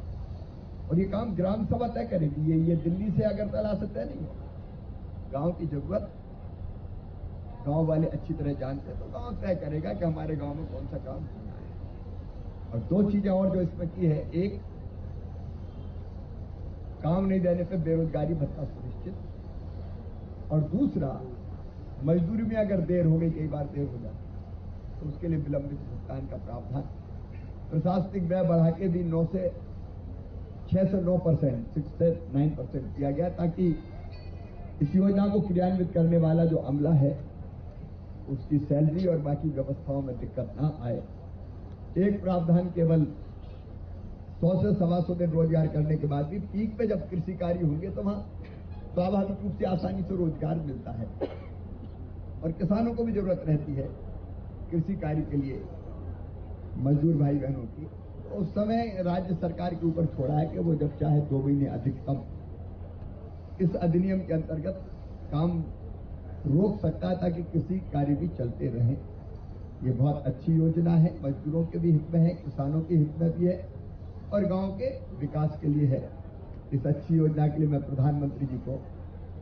और ये काम ग्राम सभा तय करेगी। ये, ये दिल्ली से अगरतला से तय नहीं होगा। गांव की जरूरत गांव वाले अच्छी तरह जानते हैं, तो गांव तय करेगा कि हमारे गांव में कौन सा काम होना है। और दो चीजें और जो इसमें की है, एक, काम नहीं देने पे बेरोजगारी भत्ता सुनिश्चित, और दूसरा, मजदूरी में अगर देर हो गई, कई बार देर हो जाती है, तो उसके लिए विलंबित भुगतान का प्रावधान। प्रशासनिक व्यय बढ़ा के भी नौ से, छह से नौ परसेंट, सिक्स से नाइन परसेंट किया गया, ताकि इस योजना को क्रियान्वित करने वाला जो अमला है, उसकी सैलरी और बाकी व्यवस्थाओं में दिक्कत ना आए। एक प्रावधान केवल सौ से सवा सौ दिन रोजगार करने के बाद भी पीक पे जब कृषि कार्य होंगे तो वहाँ स्वाभाविक रूप से आसानी से रोजगार मिलता है और किसानों को भी जरूरत रहती है कृषि कार्य के लिए मजदूर भाई बहनों की। तो उस समय राज्य सरकार के ऊपर छोड़ा है कि वो जब चाहे दो महीने अधिकतम इस अधिनियम के अंतर्गत काम रोक सकता है ताकि कृषि कार्य भी चलते रहें। ये बहुत अच्छी योजना है, मजदूरों के भी हित में है, किसानों के हित में भी है और गांव के विकास के लिए है। इस अच्छी योजना के लिए मैं प्रधानमंत्री जी को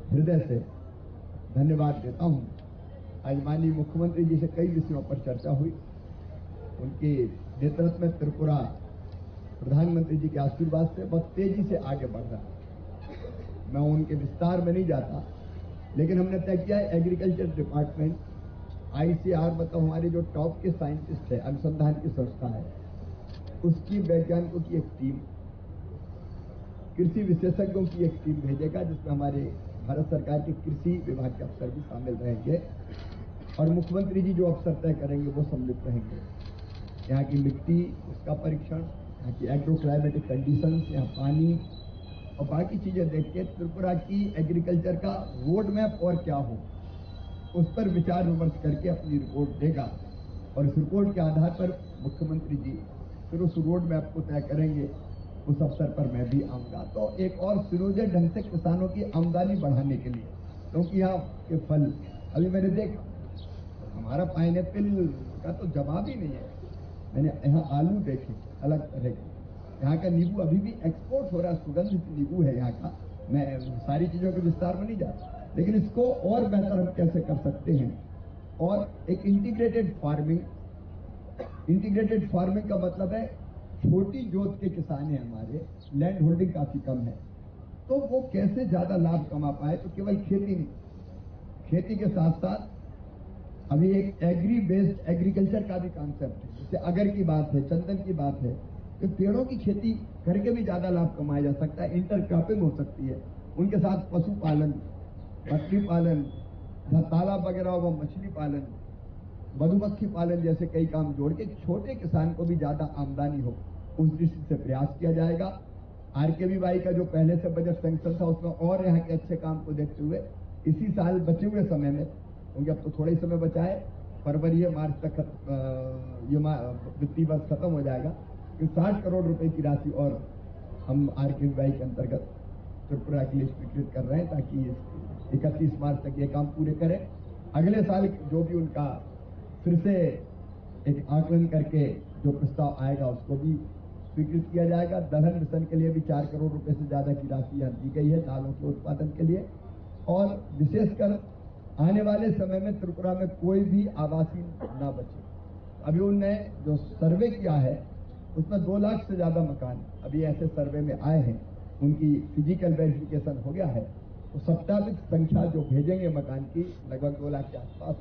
हृदय से धन्यवाद देता हूँ। आज माननीय मुख्यमंत्री जी से कई विषयों पर चर्चा हुई। उनके नेतृत्व में त्रिपुरा प्रधानमंत्री जी के आशीर्वाद से बहुत तेजी से आगे बढ़ रहा है। मैं उनके विस्तार में नहीं जाता, लेकिन हमने तय किया है, एग्रीकल्चर डिपार्टमेंट, आईसीएआर, मतलब हमारे जो टॉप के साइंटिस्ट है, अनुसंधान की संस्था है, उसकी वैज्ञानिकों की एक टीम, कृषि विशेषज्ञों की एक टीम भेजेगा, जिसमें हमारे भारत सरकार के कृषि विभाग के अफसर भी शामिल रहेंगे और मुख्यमंत्री जी जो अफसर तय करेंगे, वो सम्मिलित रहेंगे। यहाँ की मिट्टी, उसका परीक्षण, यहाँ की एग्रो क्लाइमेटिक कंडीशंस, यहाँ पानी और बाकी चीजें देख के त्रिपुरा की एग्रीकल्चर का रोड मैप और क्या हो, उस पर विचार विमर्श करके अपनी रिपोर्ट देगा और इस रिपोर्ट के आधार पर मुख्यमंत्री जी फिर उस रोड मैप को तय करेंगे। उस अवसर पर मैं भी आऊंगा। तो एक और सुनियोजित ढंग से किसानों की आमदनी बढ़ाने के लिए, क्योंकि यहाँ के फल अभी मैंने देखा, हमारा पाइनएप्पल का तो जवाब ही नहीं है। मैंने यहाँ आलू देखे, अलग तरह के, यहाँ का नींबू अभी भी एक्सपोर्ट हो रहा है, सुगंधित नींबू है यहाँ का। मैं सारी चीजों के विस्तार में नहीं जाता, लेकिन इसको और बेहतर हम कैसे कर सकते हैं। और एक इंटीग्रेटेड फार्मिंग, इंटीग्रेटेड फार्मिंग का मतलब है छोटी जोत के किसान हैं हमारे, लैंड होल्डिंग काफी कम है, तो वो कैसे ज्यादा लाभ कमा पाए। तो केवल खेती नहीं, खेती के साथ साथ अभी एक एग्री बेस्ड एग्रीकल्चर का भी कॉन्सेप्ट है। जैसे अगर की बात है, चंदन की बात है, तो पेड़ों की खेती करके भी ज्यादा लाभ कमाया जा सकता है, इंटर क्रॉपिंग हो सकती है। उनके साथ पशुपालन, मछली पालन, जहाँ तालाब वगैरह हो, वो मछली पालन, मधुमक्खी पालन जैसे कई काम जोड़ के छोटे किसान को भी ज्यादा आमदनी हो, उस दृष्टि से प्रयास किया जाएगा। आरकेवीवाई का जो पहले से बजट सैंक्शन था, उसमें और यहाँ के अच्छे काम को देखते हुए इसी साल बचे हुए समय में, क्योंकि अब तो थोड़ा ही समय बचा है, फरवरी या मार्च तक खत-, अ, ये मा-, वित्तीय वर्ष खत्म हो जाएगा, कि साठ करोड़ रुपए की राशि और हम आरकेवीवाई के अंतर्गत त्रिपुरा के लिए स्वीकृत कर रहे हैं, ताकि इकतीस मार्च तक ये काम पूरे करें। अगले साल जो भी उनका फिर से एक आकलन करके जो प्रस्ताव आएगा, उसको भी स्वीकृत किया जाएगा। दलहन मिशन के लिए भी चार करोड़ रुपए से ज्यादा की राशि यहाँ दी गई है दालों के उत्पादन के लिए। और विशेषकर आने वाले समय में त्रिपुरा में कोई भी आवासीय ना बचे। अभी उनने जो सर्वे किया है, उसमें दो लाख से ज्यादा मकान अभी ऐसे सर्वे में आए हैं, उनकी फिजिकल वेरिफिकेशन हो गया है। तो सत्यापित संख्या जो भेजेंगे मकान की, लगभग दो लाख के आसपास,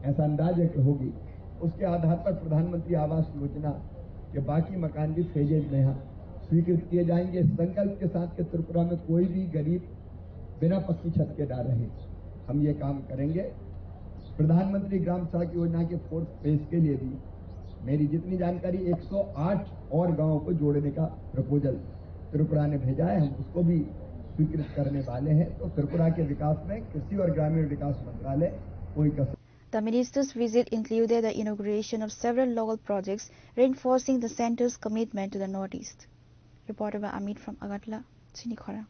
ऐसा अंदाज है कि होगी। उसके आधार पर प्रधानमंत्री आवास योजना के बाकी मकान भी फेजेज में यहाँ स्वीकृत किए जाएंगे। इस संकल्प के साथ कि त्रिपुरा में कोई भी गरीब बिना पक्की छत के ना रहे, हम ये काम करेंगे। प्रधानमंत्री ग्राम सड़क योजना के फोर्थ फेज के लिए भी मेरी जितनी जानकारी, एक सौ आठ और गांवों को जोड़ने का प्रपोजल त्रिपुरा ने भेजा है, हम उसको भी स्वीकृत करने वाले हैं। तो त्रिपुरा के विकास में कृषि और ग्रामीण विकास मंत्रालय कोई कसर The minister's visit included the inauguration of several local projects, reinforcing the centre's commitment to the Northeast. Reported by Amit from Agartala, Chinikhora.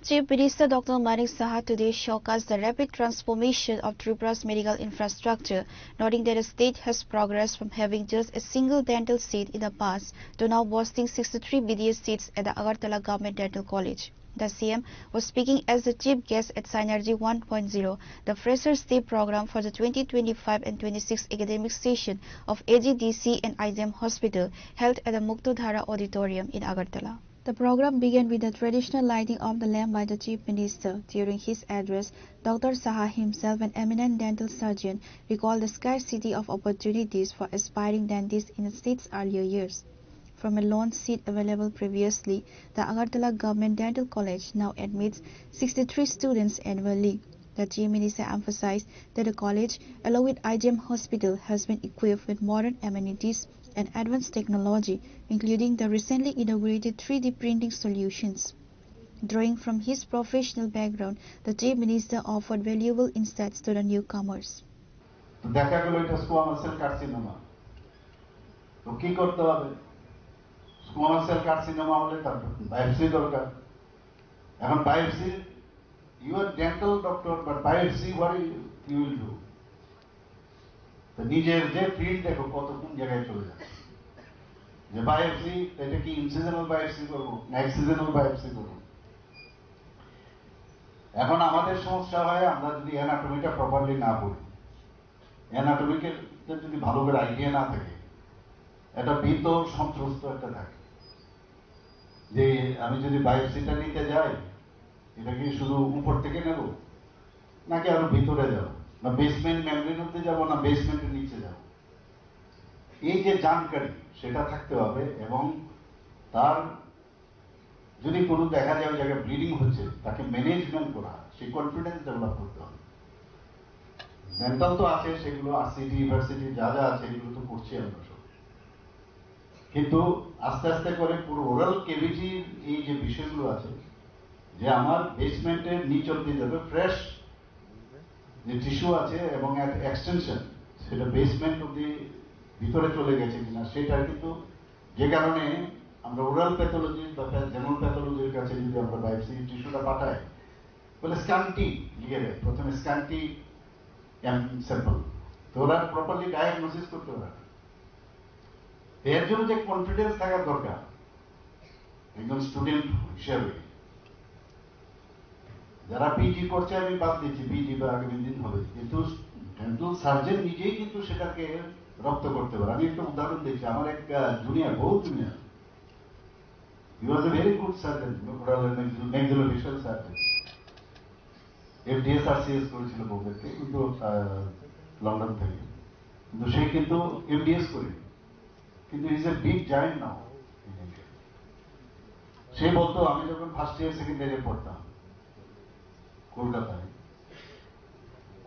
Chief Minister Doctor Manik Saha today showcased the rapid transformation of Tripura's medical infrastructure, noting that the state has progressed from having just a single dental seat in the past to now boasting sixty-three B D S seats at the Agartala Government Dental College. The C M was speaking as the chief guest at Synergy one point zero, the Freshers' Day program for the twenty twenty-five and twenty-six academic session of A G D C and I G M Hospital, held at the Muktadhara Auditorium in Agartala. The program began with the traditional lighting of the lamp by the Chief Minister. During his address, Doctor Saha himself, an eminent dental surgeon, recalled the scarcity of opportunities for aspiring dentists in the state's earlier years. from a lone seat available previously, the Agartala Government Dental College now admits sixty-three students annually. The Chief Minister emphasized that the college, along with I G M Hospital, has been equipped with modern amenities and advanced technology, including the recently inaugurated three D printing solutions. Drawing from his professional background, the Chief Minister offered valuable insights to the newcomers. তো দেখা গেল এটা squamous cell carcinoma. তো কি করতে হবে? Squamous cell carcinoma হলে তার বায়োপসি দরকার। এখন biopsy, you are dental doctor, but biopsy what you, you will do? তো নিজের যে ফিল্ড দেখো কত কোন জায়গায় চলে যাচ্ছে। যে বায়োপসি, এটা কি ইনসিজনাল বায়োপসি করবো না এক্সিজনাল বায়োপসি করবো? এখন আমাদের সমস্যা হয় আমরা যদি অ্যানাটমিটা প্রপারলি না পড়ি, অ্যানাটমিকে যদি ভালো করে আইডিয়া না থাকে, একটা ভীত সন্ত্রস্ত একটা থাকে যে আমি যদি বায়োপসিটা নিতে যাই, এটা কি শুধু উপর থেকে নেব নাকি আরো ভিতরে যাব, না বেসমেন্ট মেমব্রেন অব্দি যাব, না বেসমেন্টের নিচে যাব। এই যে জানকারি সেটা থাকতে হবে এবং তার যদি কোনো দেখা যায় ওই জায়গায় ব্লিডিং হচ্ছে, তাকে ম্যানেজমেন্ট করা, সেই কনফিডেন্স ডেভেলপ করতে হবে। ডেন্টাল তো আছে, সেগুলো আরসিটি ইউনিভার্সিটি যা যা আছে এগুলো তো করছি আমরা সব। কিন্তু আস্তে আস্তে করে পুরো ওরাল কেভিটির এই যে বিষয়গুলো আছে, যে আমার বেসমেন্টের নিচ অব্দি যাবে ফ্রেশ যে টিস্যু আছে এবং এক্সটেনশন, সেটা বেসমেন্ট অব্দি ভিতরে চলে গেছে কিনা সেটা কিন্তু, যে কারণে আমরা ওরাল প্যাথোলজিস্ট বা জেনারেল প্যাথোলজির কাছে যদি আমরা বায়োপসি টিস্যুটা পাঠাই, বলে স্ক্যান্টি লিখে দেয়, প্রথমে স্ক্যান্টি স্যাম্পল। তো ওরা প্রপারলি ডায়াগনোসিস করতে পারে না। তো এর জন্য যে কনফিডেন্স থাকা দরকার একজন স্টুডেন্ট হিসাবে, যারা পিজি করছে আমি বাদ দিচ্ছি, পিজি বা আগামী দিন হবে, কিন্তু ডেন্টাল সার্জন নিজেই কিন্তু সেটাকে রপ্ত করতে পারে। আমি একটা উদাহরণ দিচ্ছি, আমার এক জুনিয়র, বহুত junior, he was a very good surgeon, maxillofacial surgeon। এফডিএস আর সিএস করেছিল বোম্বেতে, কিন্তু আহ, লন্ডন থেকে। কিন্তু সে কিন্তু এমডিএস করে, কিন্তু ইজ এ বিগ জায়ান্ট নাও। সে বলতো, আমি যখন ফার্স্ট ইয়ার সেকেন্ড ইয়ারে পড়তাম কলকাতায়,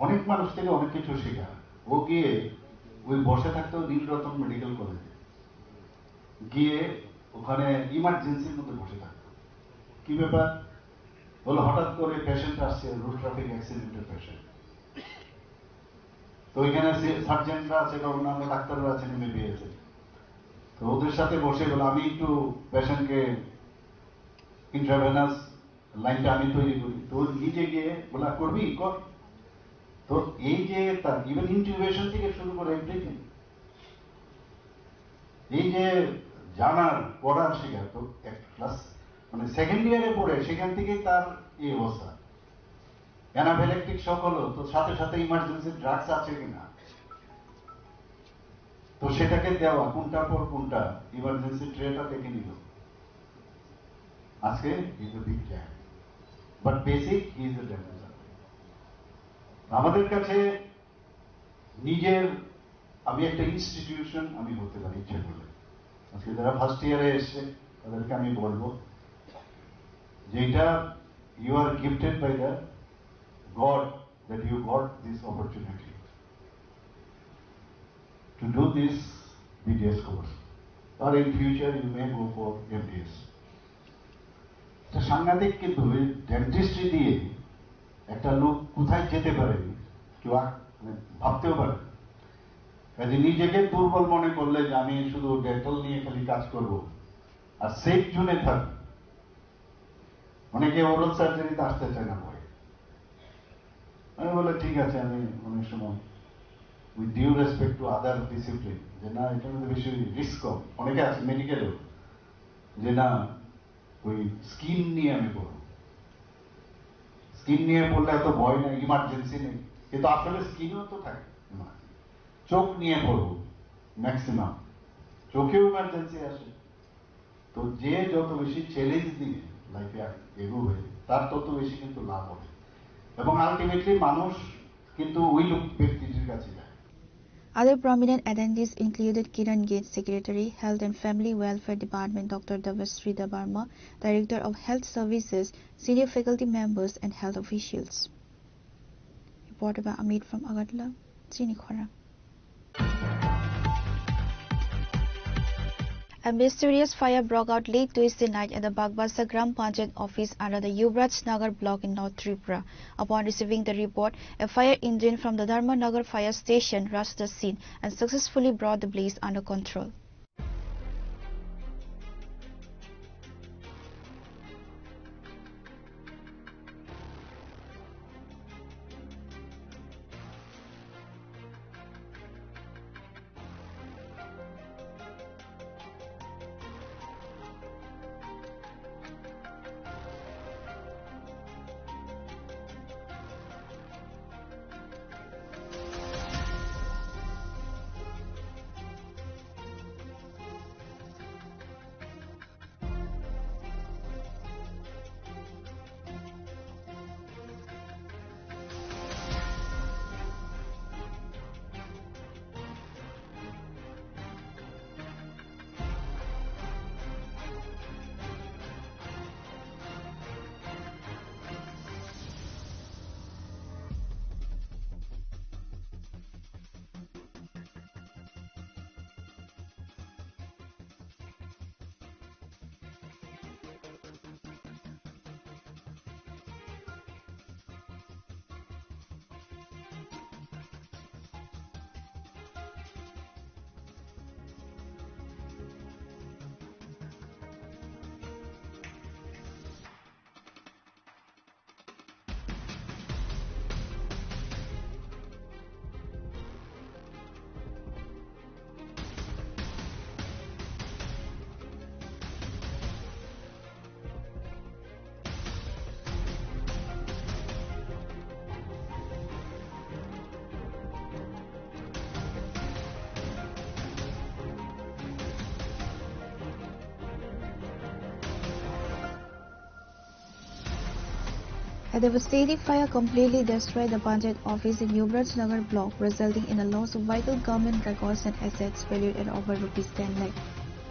অনেক মানুষ থেকে অনেক কিছু শেখা। ও গিয়ে ওই বসে থাকতো নীলরতন মেডিকেল কলেজে, গিয়ে ওখানে ইমার্জেন্সির মধ্যে বসে থাকতো। কি ব্যাপার? বলে, হঠাৎ করে পেশেন্ট আসছে, রোড ট্রাফিক অ্যাক্সিডেন্টের পেশেন্ট। তো এখানে সার্জনরা আছে বা অন্যান্য ডাক্তাররা আছেন, এমবিবিএস এর। তো ওদের সাথে বসে বলে, আমি একটু পেশেন্টকে ইন্ট্রাভেনাস লাইনটা আমি তৈরি করি। তো ও নিজে গিয়ে বলে, করবি, কর। তো এই যে তার ইভেন ইনটিউবেশন থেকে শুরু করে এভরিথিং, এই যে জানার পড়ার শিকার, তো এক ক্লাস মানে সেকেন্ড ইয়ারে পড়ে সেখান থেকে তার এই অবস্থা। অ্যানাফিল্যাক্টিক শক হলো, তো সাথে সাথে ইমার্জেন্সি ড্রাগস আছে কিনা, তো সেটাকে দেওয়া, কোনটার পর কোনটা ইমার্জেন্সি ট্রেটা দেখে নিল। আজকে is a big jam, but basic is a dental. আমাদের কাছে নিজের, আমি একটা ইনস্টিটিউশন আমি হতে পারি ইচ্ছে করলে। আজকে যারা ফার্স্ট ইয়ারে এসছে তাদেরকে আমি বলবো যে এটা, you are gifted by the God that you got this opportunity to do this BDS course, or in future you may go for MDS. এটা সাংঘাতিক, কিন্তু এই ডেন্টিস্ট্রি দিয়ে একটা লোক কোথায় যেতে পারে কেউ আ-, মানে ভাবতেও পারে না। কাজে নিজেকে দুর্বল মনে করলে যে আমি শুধু ডেন্টাল নিয়ে খালি কাজ করব আর সেফ জোনে থাকবো, অনেকে ওরাল সার্জারিতে আসতে চায় না ভয়ে। আমি বলে, ঠিক আছে, আমি অনেক সময় with due respect to other discipline, যে না, এটার মধ্যে বেশি রিস্ক কম। অনেকে আছে মেডিকেলেও যে না, ওই স্কিন নিয়ে আমি পড়ব, স্কিন নিয়ে পড়লে এত ভয় নাই, ইমার্জেন্সি নেই, কিন্তু আসলে স্কিনও তো থাকে ইমার্জেন্সি। চোখ নিয়ে পড়ব ম্যাক্সিমাম, চোখেও ইমার্জেন্সি আসে। তো যে যত বেশি চ্যালেঞ্জ নিয়ে লাইফে এগোবে, তার তত বেশি কিন্তু লাভ হবে। এবং আলটিমেটলি মানুষ কিন্তু ওই লোক ব্যক্তিটির কাছে যায়। Other prominent attendees included Kiran Gate, Secretary, Health and Family Welfare Department, Doctor Devasri Debbarma, Director of Health Services, senior faculty members, and health officials. Reported by Amit from Agartala. Chini Khorang. A mysterious fire broke out late Tuesday night at the Bagbasa Gram Panchayat office under the Yuvraj Nagar block in North Tripura. Upon receiving the report, a fire engine from the Dharmanagar fire station rushed the scene and successfully brought the blaze under control. A devastating fire completely destroyed the Panchayat office in Yuvraj Nagar block, resulting in the loss of vital government records and assets valued at over rupees ten lakh.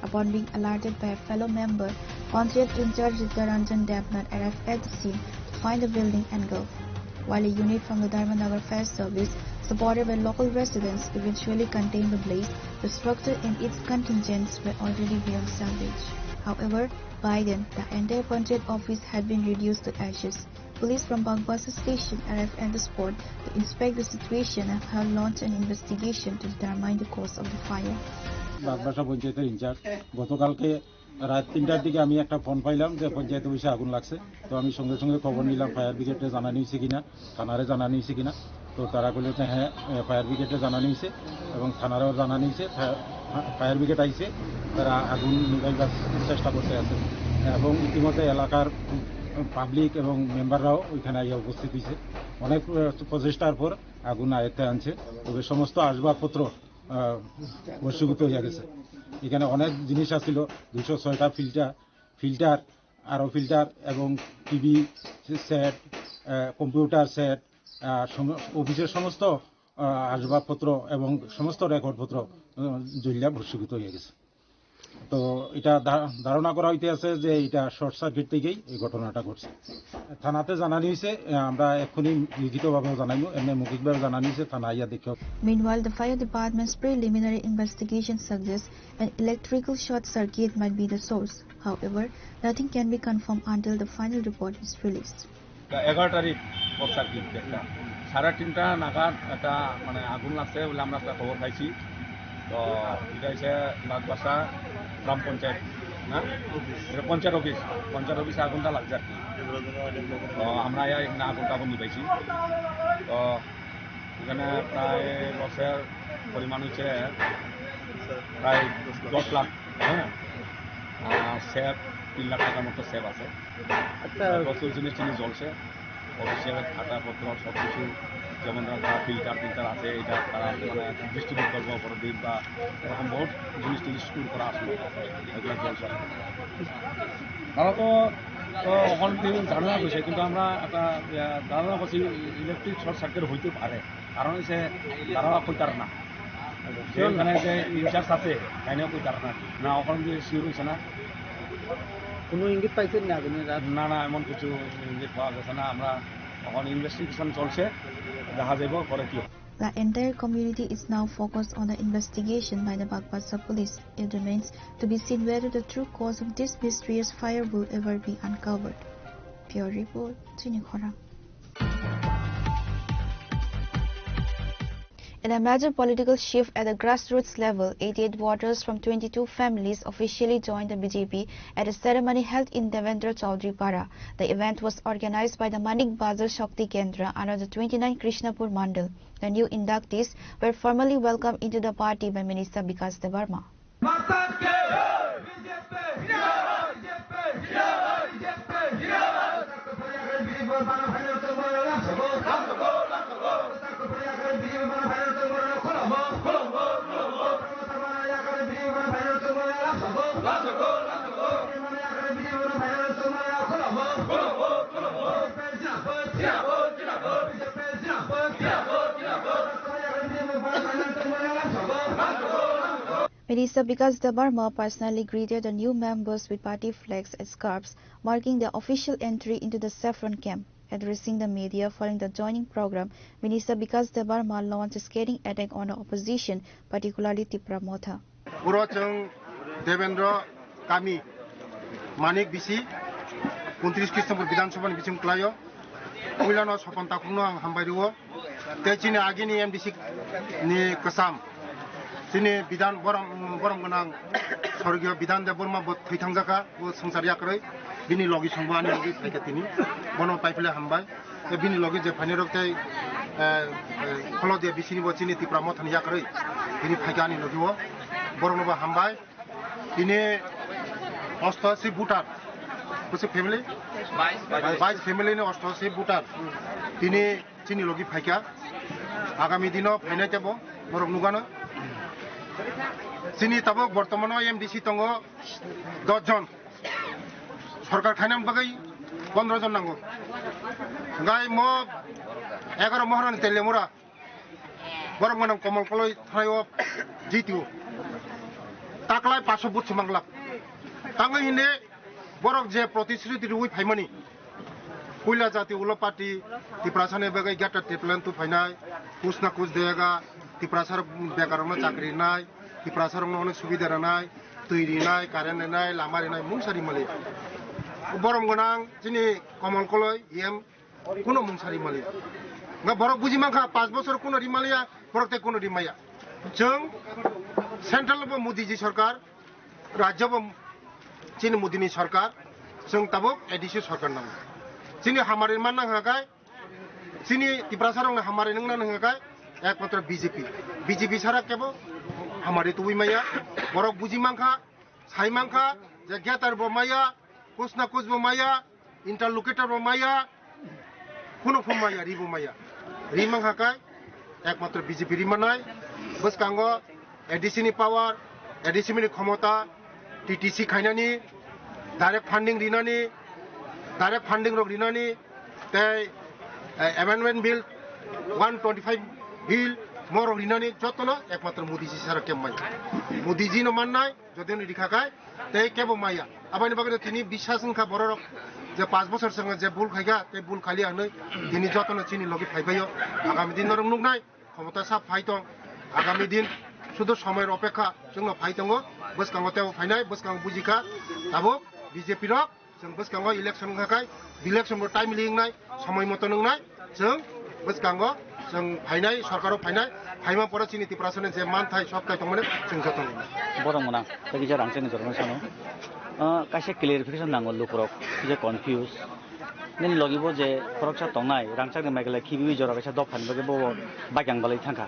Upon being alerted by a fellow member, Panchayat in-charge Ranjan Devnath arrived at the scene to find the building engulfed. While a unit from the Dharmanagar Fire Service, supported by local residents, eventually contained the blaze, the structure and its contents were already beyond salvage. However, by then, the entire Panchayat office had been reduced to ashes. Police from Bagbasa station arrived at the spot to inspect the situation and have launched an investigation to determine the cause of the fire. বাগবাসা পঞ্চায়েতের ইনচার্জ। গতকালকে রাত তিনটার দিকে আমি একটা ফোন পাইলাম যে পঞ্চায়েত অফিসে আগুন লাগছে। তো আমি সঙ্গে সঙ্গে খবর নিলাম, ফায়ার ব্রিগেডে জানানি হয়েছে কিনা, থানারে জানানি হয়েছে কিনা। তো তারা বললো যে হ্যাঁ, এ, ফায়ার ব্রিগেডে জানানি হয়েছে এবং থানারেও জানানি হয়েছে। ফা-, ফায়ার ব্রিগেড আইছে, তারা আগুন নিভাইবার চেষ্টা করতে আছে এবং ইতিমধ্যে এলাকার, উম, পাবলিক এবং মেম্বাররাও ওইখানে আইয়া উপস্থিত হয়েছে। অনেক, এ, প্রচেষ্টার পর আগুন আয়ত্তে আনছে। তবে সমস্ত আসবাবপত্র, আহ, ভস্মীভূত হয়ে গেছে। এখানে অনেক জিনিস আছিল, দুইশো ছয়টা ফিল্টার, ফিল্টার, আরও ফিল্টার এবং টিভি সেট, আহ, কম্পিউটার সেট, আহ, সম-, অফিসের সমস্ত, আহ, আসবাবপত্র এবং সমস্ত রেকর্ডপত্র, আহ, জ্বলিয়া ভস্মীভূত হয়ে গেছে। তো এটা ধা-, ধারণা করা হইতে আছে যে এটা শর্ট সার্কিট থেকেই এই ঘটনাটা ঘটছে। থানাতে জানানি হয়েছে, আহ, আমরা এক্ষুনি লিখিতভাবেও জানাইবো, এমনি মৌখিকভাবে জানানি হয়েছে, থানা আইয়া দেখে। Meanwhile, the fire department's preliminary investigation suggests an electrical short circuit might be the source. However, nothing can be confirmed until the final report is released. এটা এগারো তারিখ, শর্ট সার্কিট একটা। সাড়ে তিনটা নাগাদ একটা, মানে, আগুন লাগছে বলে আমরা একটা খবর পাইছি। তো এটা হচ্ছে বাগবাসা গ্রাম পঞ্চায়েত, না? এটা পঞ্চায়েত অফিস, পঞ্চায়েত অফিসে আগুনটা লাগছে আর কি। তো আমরা এই এখানে আগুন টাগুন নিবাইছি। তো এখানে প্রায় লসের পরিমাণ হচ্ছে প্রায় দশ লাখ, হ্যাঁ। আর সেভ তিন লাখ টাকার মতো সেভ আছে। আচ্ছা। প্রচুর জিনিস টিনিস জ্বলছে। অফিসের খাতাপত্র সব কিছু, যেমন ধরো তারা ফিল্টার টিল্টার আছে, এটা তারা মানে ডিস্ট্রিবিউট করবে অপরের দিন, বা এরকম বহুত জিনিস টিনিস স্টোর করা আছে, এগুলো জ্বলছে। তারা তো, তো ওখান থেকে ঝামেলা হয়েছে, কিন্তু আমরা একটা, আহ, ধারণা করছি ইলেকট্রিক শর্ট সার্কিট হইতে পারে, কারণ হচ্ছে তারা কইতার না। যে ওখানে যে ইনচার্জ আছে, তাইনেও কই তারা না, না, ওখানে যে শিওর হয়েছে না। কোনো ইঙ্গিত পাইছেন না আপনি? না, না, এমন কিছু ইঙ্গিত পাওয়া গেছে না। আমরা এখন ইনভেস্টিগেশন চলছে, দেখা যাইব পরে কি হয়। The entire community is now focused on the investigation by the Bagbacha police. It remains to be seen whether the true cause of this mysterious fire will ever be uncovered. Bureau report, Chini Khorang. In a major political shift at the grassroots level, eighty-eight voters from twenty-two families officially joined the B J P at a ceremony held in Devendra Chaudhary Para. The event was organized by the Manik Bazar Shakti Kendra under the twenty-nine Krishnapur Mandal. The new inductees were formally welcomed into the party by Minister Bikash Debbarma. Minister Bikash Debbarma personally greeted the new members with party flags and scarves, marking their official entry into the Saffron camp. Addressing the media following the joining program, Minister Bikash Debbarma launched a scathing attack on the opposition, particularly Tipra Motha. Uro chwng Devendra kami Manik bisi kuntris Krishnapur Bidhan Sabha ni bising kwlaio. Puilano Sopon Takhukno ang hambai rwo. Tei chini agini M D C ni kwcham, chini Bidhan borom, borom gwnang Sorgiyo Bidhan Debbarma bo thwi thangjakha, bo swngchar yakrwi. Bini logi songbo ani logi phaikha tini. Bono paiphile hambai. Tei bini logi je phainai rok tei, eh, eh, Kholodia bisini bo chini Tipra Mothani yakrwi. Bini phaikha ani logi o. Borokno bo hambai. Tini osto si voter. Kusi family? Bais family ni osto si voter. Tini chini logi phaikha. Agami dino phainai tebo borok nugano. Chini tabuk bortomano M D C tongo dos jon. Sorkar khainani bagwi pondro jon nango. Ngai mo egaro Moharani Telemura. Borok mwnang Komol Koloi thanai o G T O. Taklai paso but se manglak. Tangwi hinde borok je protisruti rwi phaimani. Puila jati ulo party Tiprasani bagwi Greater Tipraland tu phainai. Kus na kus dega Tiprasa rok bekarokno chakri rinai. Tiprasa rokno onek subida rinai. Twi rinai, current rinai, lama rinai, mungsa rimali. Borom gwnang chini Komol Koloi, E M Kuno mungsa rimaliya. Nga borok buji mankha, panch bosor kuno rimaliya, borok tei kuno rimaya. Chwng central bo Modi ji sarkar, rajya bo chini Modi ni sarkar, chwng tabuk A D C sarkar nango. Chini hamari man nang hakai, chini Tiprasa rok ni hamari nang nang hakai, ekmatro B J P. B J P sara kebo hamari tubui maya, borok buji mankha, sai mankha, je getar bo maya, kusna kus bo maya, interlocutor bo maya, kuno phum maya, ri bo maya. Ri mang hakai, ekmatro B J P ri manai, bwskango A D C ni power, A D C ni khomota, T T C khainani, direct funding rinani, direct funding rok rinani, tei, eh, amendment bill, one twenty-five bill, morok rinani jotono ekmatro Modi ji sara kembai. Modi ji no mannai, Jodi hwnwi rikha khai, tei kebo maya. Aboni bagwi tini biswas wngkha bororok je panch bosor swngo je bul khaikha, tei bul khaliya hwnwi tini jotono chini logi phaibaio. Agami din norok nuknai, khomota sa phai tong. Agami din sudu somoyni opekha chwngno phai tongo. Bwskango teibo phainai, bwskango bujikha. Tabuk B J P rok Chwng bwskango election wngkha khai, election bo timely wngnai, somoi moto wngnai, chwng bwskango chwng phainai, sorkaro phainai, phaima pore chini Tiprasani je manthai, sokthai tongmani chwng joto wngnai. Borok mwnang, tei kisa rangchakni jorano sano. Ah, kaisa clarification nango lukurok, kisa confuse. Nini logi bo je khoroksa tongnai, rangchakni Meghalaya khibiwi jora kaisa dophani bagwi bo baikang balai thangkha.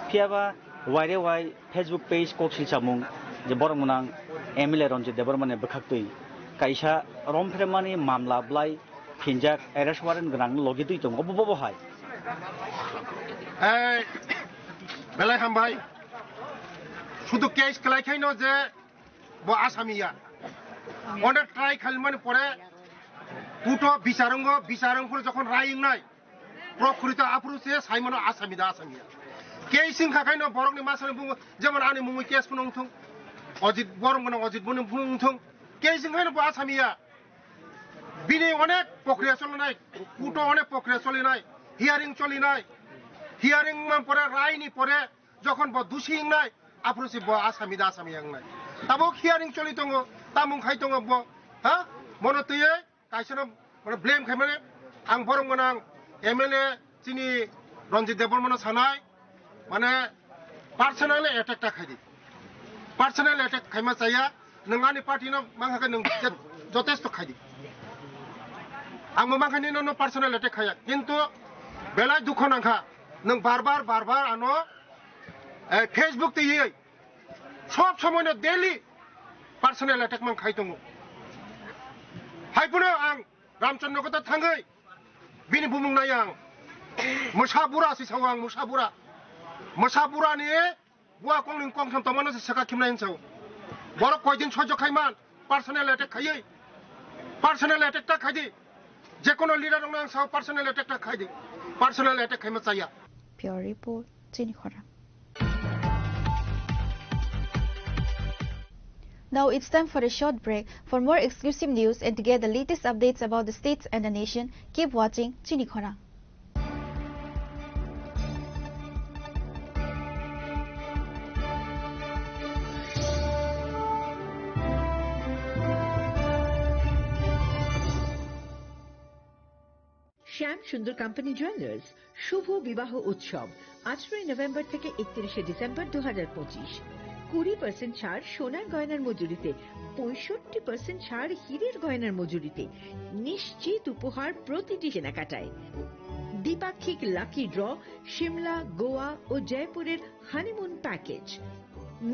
Phiyaba waire wai Facebook page kok silsamung je borok mwnang M L A Ranjit Debbarmani bwkhaktwi kaisa romphemani mamla bwlai phinjak arrest warrant gwnang logi twi tongo, obo bobo hai. Ei, belai hambai. Sudu case kwlai khaino je bo asami ya. Ono try khalimani pore kuto bichar wngo, bichar wngphuru jokhon rai wngnai, prokrito aphuru se saimano asami da asami ya. Case wngkha khaino borokni masani bungo, jemon ani mungwi case phano wngthung, Ajit, borom gwnang Ajit boni phano wngthung, case wngkhaino bo asamiya. Bini onek pokriya cholinai, kuto onek pokriya cholinai, hearing cholinai, hearing man pore, raini pore, jokhon bo dusi wngnai, aphuru se bo asami da asami wngnai. Tabuk hearing choli tongo, tamung khai tongo bo, ha? Mono twiwi kaisano, mane, blame khaimani, ang borom gwnang M L A chini Ranjit Debbarmano sanai, mane, personal attack ta khaidi. Personal attack khaima chaya, nwng ani party no mankha khe nwng je-, jotesto khaidi. Ang bo mankha nini no personal attack khaya, kintu belai dukho nangkha, nwng bar bar, bar bar ano, eh, Facebook twiwi sob somoy no daily personal attack man khai tongo. Hai phano ang Ramchandra kota thangwi bini bumung nai ang. Mwsa bura si sao ang, mwsa bura. Mwsa bura ni bua kong ning kong tham tomano se saka khimnai sao. Borok koi din sojo khai man, personal attack khaiwi. Personal attack ta khaidi. Jekono leader rokno ang sao personal attack ta khaidi. Personal attack khaima chaya. Pure report, chini khorang. Now it's time for a short break. For more exclusive news and to get the latest updates about the states and the nation, keep watching Chini Khorang. Shyam Sundar company jewellers শুভ বিবাহ উৎসব আঠারোই নভেম্বর থেকে একত্রিশে ডিসেম্বর দু হাজার পঁচিশ। কুড়ি পার্সেন্ট ছাড় সোনার গয়নার মজুরিতে, পঁয়ষট্টি পার্সেন্ট ছাড় হীরের গয়নার মজুরিতে। নিশ্চিত উপহার প্রতিটি কেনাকাটায়। দ্বিপাক্ষিক লাকি ড্র, সিমলা, গোয়া ও জয়পুরের হানিমুন প্যাকেজ।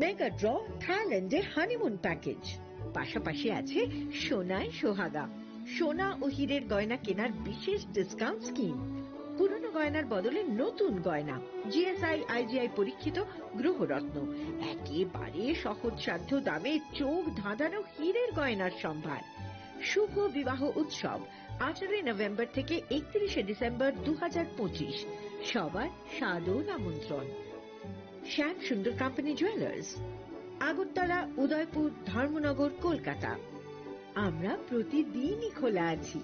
মেগা ড্র, থাইল্যান্ডে হানিমুন প্যাকেজ। পাশাপাশি আছে সোনায় সোহাগা, সোনা ও হীরের গয়না কেনার বিশেষ ডিসকাউন্ট স্কিম। পুরনো গয়নার বদলে নতুন গয়না, জিএসআই, আইজিআই পরীক্ষিত গ্রহরত্ন, একেবারে সহজসাধ্য দামে চোখ ধাঁধানো হীরের গয়নার সম্ভার। শুভ বিবাহ উৎসব আঠারোই নভেম্বর থেকে একত্রিশে ডিসেম্বর দু হাজার পঁচিশ। সবার সাদর আমন্ত্রণ। শ্যাম সুন্দর কোম্পানি জুয়েলার্স, আগরতলা, উদয়পুর, ধর্মনগর, কলকাতা। আমরা প্রতিদিনই খোলা আছি।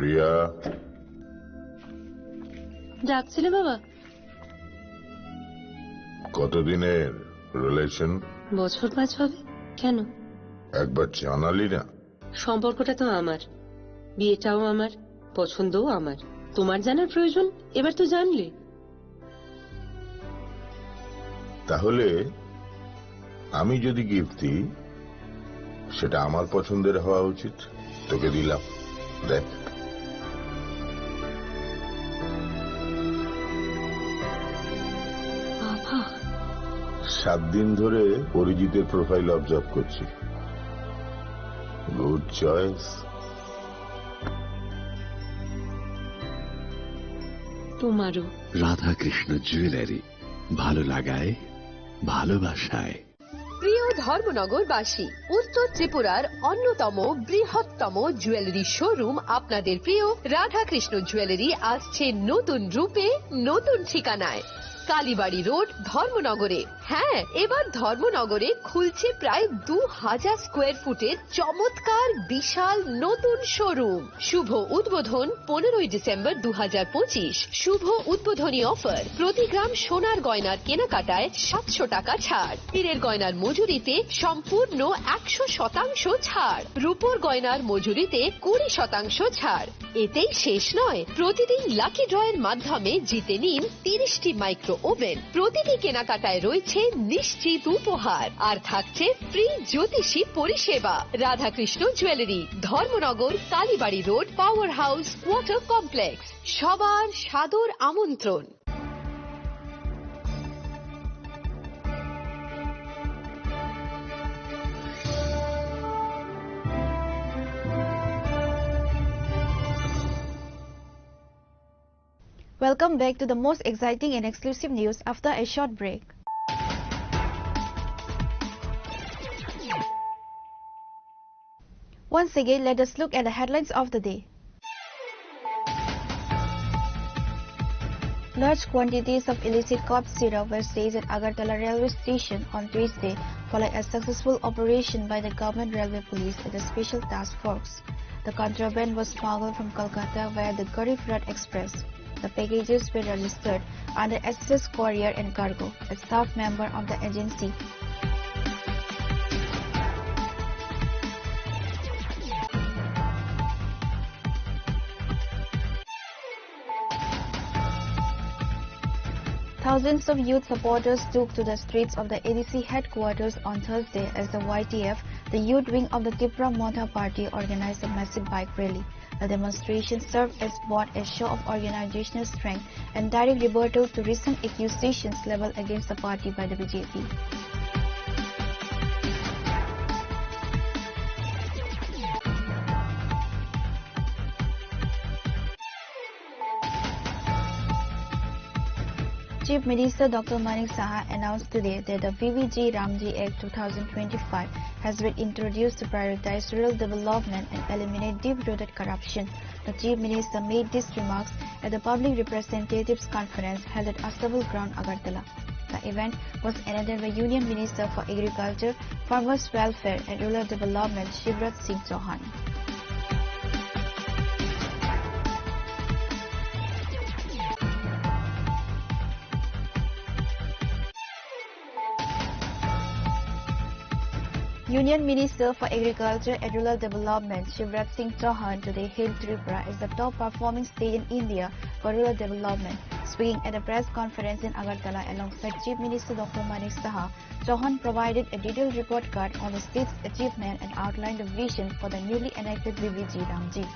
রিয়া। ডাকছিলে বাবা? কতদিনের রিলেশন? বছর পাঁচ হবে। কেন? একবার জানালি না। সম্পর্কটা তো আমার, বিয়েটাও আমার, পছন্দও আমার। তোমার জানার প্রয়োজন, এবার তো জানলে। তাহলে আমি যদি গিফট দিই, সেটা আমার পছন্দের হওয়া উচিত। তোকে দিলাম, দেখ। বাবা। সাত দিন ধরে অরিজিতের প্রোফাইল অবজার্ভ করছি। Good choice. তোমারও। রাধাকৃষ্ণ জুয়েলারি, ভালো লাগায়, ভালোবাসায়। প্রিয় ধর্মনগরবাসী, উত্তর ত্রিপুরার অন্যতম বৃহত্তম জুয়েলারি শোরুম আপনাদের প্রিয় রাধাকৃষ্ণ জুয়েলারি আসছে নতুন রূপে, নতুন ঠিকানায়। কালীবাড়ি রোড, ধর্মনগরে। হ্যাঁ, এবার ধর্মনগরে খুলছে প্রায় দু হাজার স্কোয়ার ফুটের চমৎকার বিশাল নতুন শোরুম। শুভ উদ্বোধন পনেরোই ডিসেম্বর দু হাজার পঁচিশ। শুভ উদ্বোধনী অফার, প্রতি গ্রাম সোনার গয়নার কেনাকাটায় সাতশো টাকা ছাড়, হীরের গয়নার মজুরিতে সম্পূর্ণ একশো শতাংশ ছাড়, রূপোর গয়নার মজুরিতে কুড়ি শতাংশ ছাড়। এতেই শেষ নয়, প্রতিদিন লাকি ড্রয়ের মাধ্যমে জিতে নিন তিরিশটি মাইক্রো ওভেন। প্রতিটি কেনাকাটায় রয়েছে নিশ্চিত উপহার, আর থাকছে ফ্রি জ্যোতিষী পরিষেবা। Radhakrishna jewellery, Dharmanagar, Kalibari road, power house, water complex. সবার সাদর আমন্ত্রণ। Welcome back to the most exciting and exclusive news after a short break. Once again, let us look at the headlines of the day. Large quantities of illicit cough syrup were seized at Agartala railway station on Tuesday following a successful operation by the government railway police and the special task force. The contraband was smuggled from Kolkata via the Garib Rath Express. The packages were registered under S S S Courier and Cargo, a staff member of the agency. Thousands of youth supporters took to the streets of the A D C headquarters on Thursday as the Y T F, the youth wing of the Tipra Motha Party, organized a massive bike rally. The demonstration served as both a show of organizational strength and direct rebuttal to recent accusations leveled against the party by the B J P. Chief Minister Doctor Manik Saha announced today that the V V G Ramji Act two thousand twenty-five has been introduced to prioritize rural development and eliminate deep-rooted corruption. The Chief Minister made these remarks at the Public Representatives Conference held at Astabul Ground, Agartala. The event was attended by Union Minister for Agriculture, Farmers Welfare and Rural Development, Shivraj Singh Chauhan. Union Minister for Agriculture and Rural Development, Shivraj Singh Chauhan, today hailed Tripura as the top performing state in India for rural development. Speaking at a press conference in Agartala alongside Chief Minister Doctor Manik Saha, Chauhan provided a detailed report card on the state's achievement and outlined the vision for the newly enacted V V G Ramji.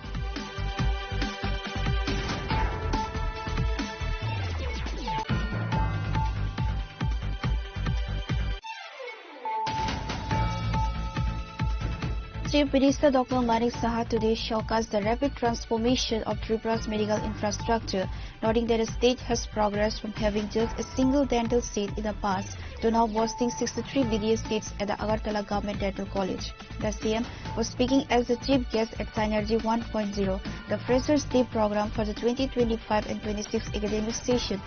Chief Minister Doctor Manik Saha today showcased the rapid transformation of Tripura's medical infrastructure, noting that the state has progressed from having just a single dental seat in the past to now boasting sixty-three B D S seats at the Agartala Government Dental College. The C M was speaking as the chief guest at Synergy one point zero, the Freshers' Day program for the twenty twenty-five and twenty-six academic session.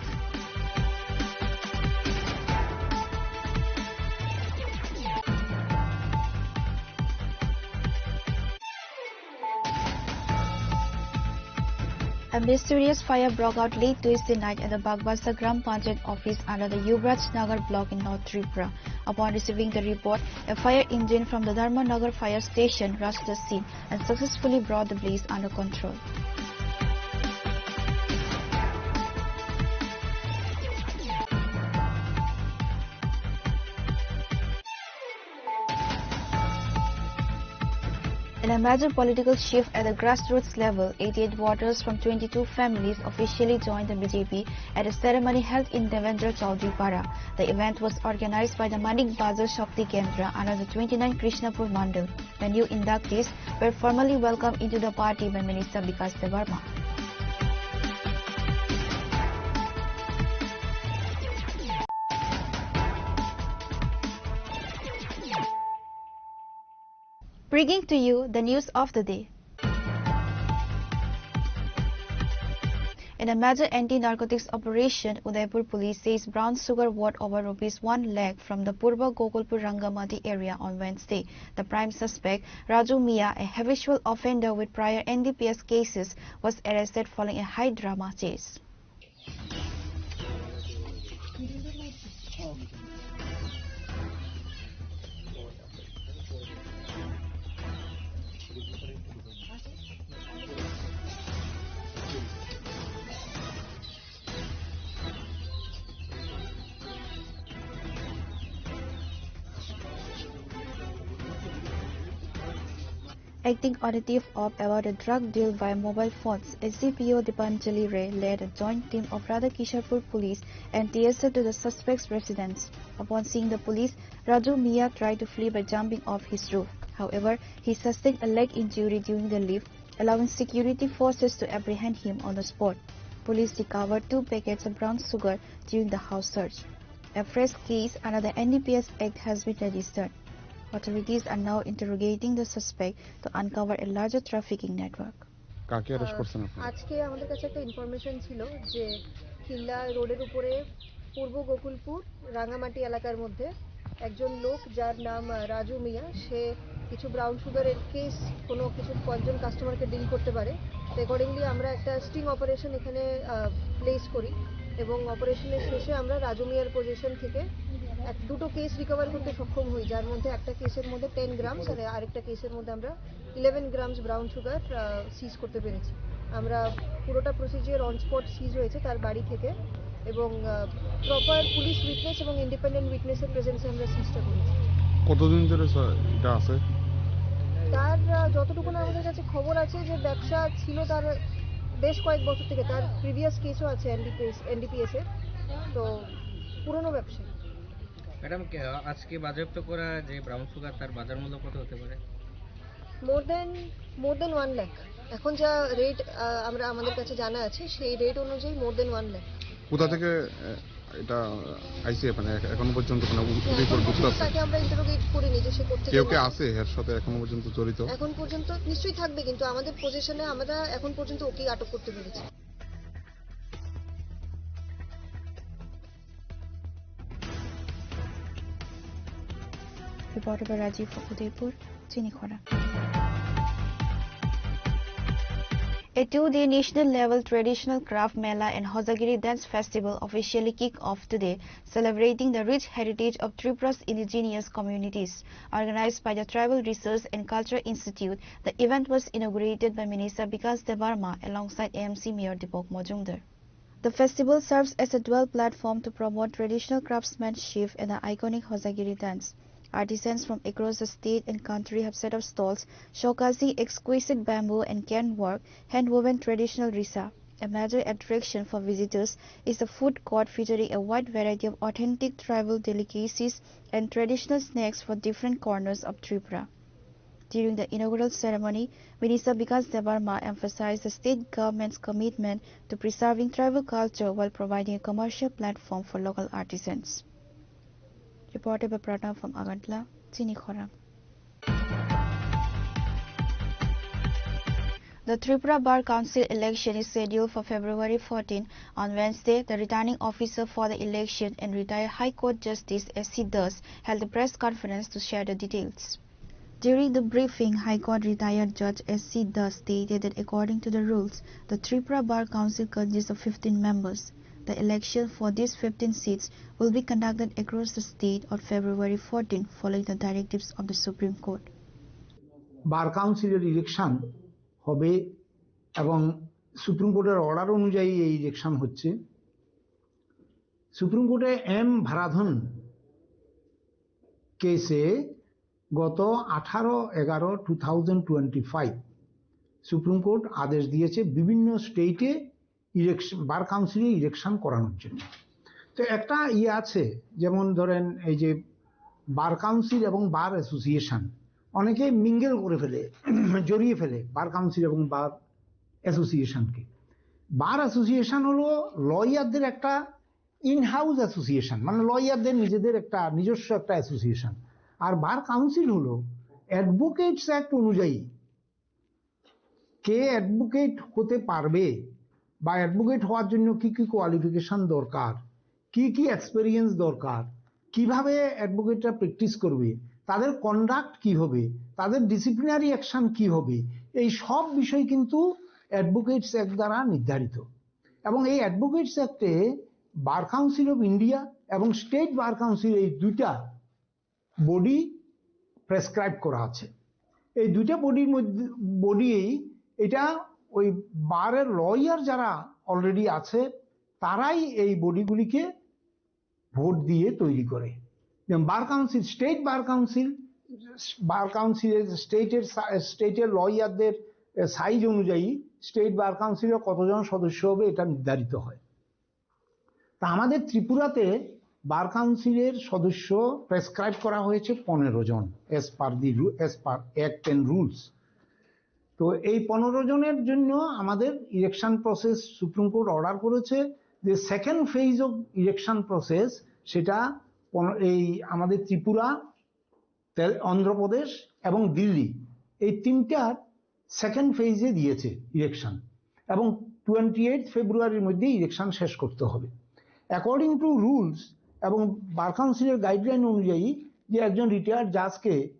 A mysterious fire broke out late Tuesday night at the Bagbasa Gram Panchayat office under the Yuvraj Nagar block in North Tripura. Upon receiving the report, a fire engine from the Dharmanagar fire station rushed the scene and successfully brought the blaze under control. And a major political shift at the grassroots level, eighty-eight voters from twenty-two families officially joined the B J P at a ceremony held in Devendra Chaudhary Para. The event was organized by the Manik Bazar Shakti Kendra under the twenty-nine Krishnapur Mandal. The new inductees were formally welcomed into the party by Minister Bikash Debbarma. Bringing to you the news of the day. In a major anti-narcotics operation, Udaipur police seized brown sugar worth over rupees one lakh from the Purba Gokulpur Rangamati area on Wednesday. The prime suspect, Raju Mia, a habitual offender with prior N D P S cases, was arrested following a high drama chase. Acting on a tip-off about a drug deal via mobile phones, S D P O Dipanjali Ray led a joint team of Radhakisharpur Police and T S F to the suspect's residence. Upon seeing the police, Raju Mia tried to flee by jumping off his roof. However, he sustained a leg injury during the lift, allowing security forces to apprehend him on the spot. Police recovered two packets of brown sugar during the house search. A fresh case under the N D P S Act has been registered. Authorities are now interrogating the suspect to uncover a larger trafficking network. কাকে অ্যারেস্ট আহ, করছেন আপনারা? আজকে আমাদের কাছে একটা ইনফরমেশন ছিল যে, কিল্লা রোডের উপরে পূর্ব গোকুলপুর রাঙামাটি এলাকার মধ্যে একজন লোক, যার নাম আহ, রাজু মিয়া, সে কিছু ব্রাউন সুগারের কেস, কোনো কিছু কয়েকজন কাস্টমারকে ডিল করতে পারে। তো অ্যাকর্ডিংলি আমরা একটা স্টিং অপারেশন এখানে প্লেস করি এবং অপারেশনের শেষে আমরা রাজু মিয়ার পজিশন থেকে এক দুটো কেস রিকভার করতে সক্ষম হই, যার মধ্যে একটা কেসের মধ্যে টেন গ্রামস আর আরেকটা কেসের মধ্যে আমরা ইলেভেন গ্রামস ব্রাউন সুগার সিজ করতে পেরেছি। আমরা পুরোটা প্রসিজিওর অন স্পট সিজ হয়েছে তার বাড়ি থেকে এবং প্রপার পুলিশ উইটনেস এবং ইন্ডিপেন্ডেন্ট উইটনেসের প্রেজেন্সে আমরা সিজটা করেছি। কতদিন ধরে স্যার এটা আছে? তার আহ, যতটুকু না আমাদের কাছে খবর আছে যে ব্যবসা ছিল তার বেশ কয়েক বছর থেকে, তার প্রিভিয়াস কেসও আছে এনডিপিএস এনডিপিএস এর, তো পুরনো ব্যবসা। ম্যাডাম, কে- আজকে বাজেয়াপ্ত করা যে ব্রাউন সুগার, তার বাজার মূল্য কত হতে পারে? মোর দেন মোর দেন ওয়ান লাখ। এখন যা রেট আমরা আমাদের কাছে জানা আছে, সেই রেট অনুযায়ী মোর দেন ওয়ান লাখ। কোথা থেকে আহ, এটা আইসি? মানে এখ- এখনো পর্যন্ত কোনো রিপোর্ট বুঝতে পারছে? তাকে আমরা ইন্টারোগেট করিনি যে সে কোথেকে কেউ কে আছে এর সাথে এখনো পর্যন্ত জড়িত? এখন পর্যন্ত নিশ্চয়ই থাকবে, কিন্তু আমাদের পজিশনে আমরা এখন পর্যন্ত ওকে আটক করতে পেরেছি। Reporter by Rajiv for Udaipur, Chini Khora. A two-day national-level traditional craft mela and Hojagiri Dance Festival officially kick off today, celebrating the rich heritage of Tripura's indigenous communities. Organized by the Tribal Research and Culture Institute, the event was inaugurated by Minister Bikas Debbarma alongside A M C Mayor Deepak Majumdar. The festival serves as a dual platform to promote traditional craftsmanship and the iconic Hojagiri dance. Artisans from across the state and country have set up stalls showcasing exquisite bamboo and can work, hand-woven traditional risa. A major attraction for visitors is the food court featuring a wide variety of authentic tribal delicacies and traditional snacks for different corners of Tripura. During the inaugural ceremony, Minister Bikas Debbarma emphasized the state government's commitment to preserving tribal culture while providing a commercial platform for local artisans. Reported by Pranav from Agartala, Chini Khorang. The Tripura Bar Council election is scheduled for February fourteen. On Wednesday, the returning officer for the election and retired High Court Justice S C Das held a press conference to share the details. During the briefing, High Court retired Judge S C Das stated that according to the rules, the Tripura Bar Council consists of fifteen members. The election for these fifteen seats will be conducted across the state on February fourteen following the directives of the Supreme Court. বার কাউন্সিলের ইলেকশন হবে এবং সুপ্রিম কোর্টের অর্ডার অনুযায়ী এই ইলেকশন হচ্ছে। সুপ্রিম কোর্টে এম ভারাধন কেসে গত আঠারো এগারো two thousand twenty five Supreme Court আদেশ দিয়েছে বিভিন্ন স্টেটে ইলেকশন, বার কাউন্সিলে ইলেকশন করানোর জন্য। তো একটা ইয়ে আছে, যেমন ধরেন এই যে বার কাউন্সিল এবং বার অ্যাসোসিয়েশন অনেকে মিঙ্গেল করে ফেলে, জড়িয়ে ফেলে বার কাউন্সিল এবং বার অ্যাসোসিয়েশনকে। বার অ্যাসোসিয়েশন হলো লয়ারদের একটা ইন হাউস অ্যাসোসিয়েশন, মানে লয়ারদের নিজেদের একটা নিজস্ব একটা অ্যাসোসিয়েশন। আর বার কাউন্সিল হলো অ্যাডভোকেটস অ্যাক্ট অনুযায়ী কে অ্যাডভোকেট হতে পারবে বা অ্যাডভোকেট হওয়ার জন্য কি কি কোয়ালিফিকেশন দরকার, কি কি এক্সপিরিয়েন্স দরকার, কিভাবে অ্যাডভোকেটরা প্র্যাকটিস করবে, তাদের কন্ডাক্ট কি হবে, তাদের ডিসিপ্লিনারি অ্যাকশন কি হবে, এই সব বিষয় কিন্তু অ্যাডভোকেটস অ্যাক্ট দ্বারা নির্ধারিত। এবং এই অ্যাডভোকেটস অ্যাক্টে বার কাউন্সিল অফ ইন্ডিয়া এবং স্টেট বার কাউন্সিল, এই দুইটা বডি প্রেসক্রাইব করা আছে। এই দুইটা বডির মধ্যে, বডি, এটা ওই বারের লয়ার যারা অলরেডি আছে, তারাই এই বডিগুলিকে ভোট দিয়ে তৈরি করে। যেমন bar council, state bar council, bar কাউন্সিলের স্টেটের সা-, স্টেটের লয়ারদের সাইজ অনুযায়ী স্টেট বার কাউন্সিলে কতজন সদস্য হবে, এটা নির্ধারিত হয়। তা আমাদের ত্রিপুরাতে বার কাউন্সিলের সদস্য প্রেসক্রাইব করা হয়েছে পনেরো জন, as per the ru-, as per act and rules। তো এই পনেরো জনের জন্য আমাদের election process, supreme court order করেছে যে second phase of election process, সেটা পন-, এই আমাদের ত্রিপুরা, তেল-, অন্ধ্রপ্রদেশ এবং দিল্লি, এই তিনটার সেকেন্ড ফেজে দিয়েছে ইলেকশন। এবং টোয়েন্টি এইট ফেব্রুয়ারির মধ্যে ইলেকশন শেষ করতে হবে। অ্যাকর্ডিং টু রুলস এবং বার কাউন্সিলের গাইডলাইন অনুযায়ী, যে একজন রিটায়ার্ড জাজকে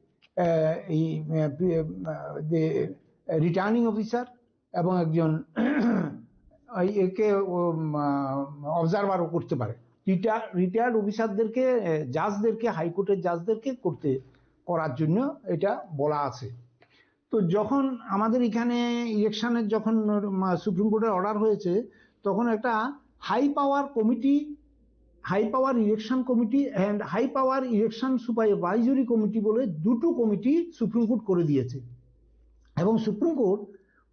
এই আহ, পি- আহ, যে রিটার্নিং অফিসার এবং একজন এই একে অবজারভারও করতে পারে। রিটায়ার্ড অফিসারদেরকে, জাজদেরকে, হাইকোর্টের জাজদেরকে করতে করার জন্য এটা বলা আছে। তো যখন আমাদের এখানে ইলেকশনের যখন সুপ্রিম কোর্টের অর্ডার হয়েছে, তখন একটা high power committee, high power election committee and high power election supervisory committee বলে দুটো কমিটি সুপ্রিম কোর্ট করে দিয়েছে। এবং সুপ্রিম কোর্ট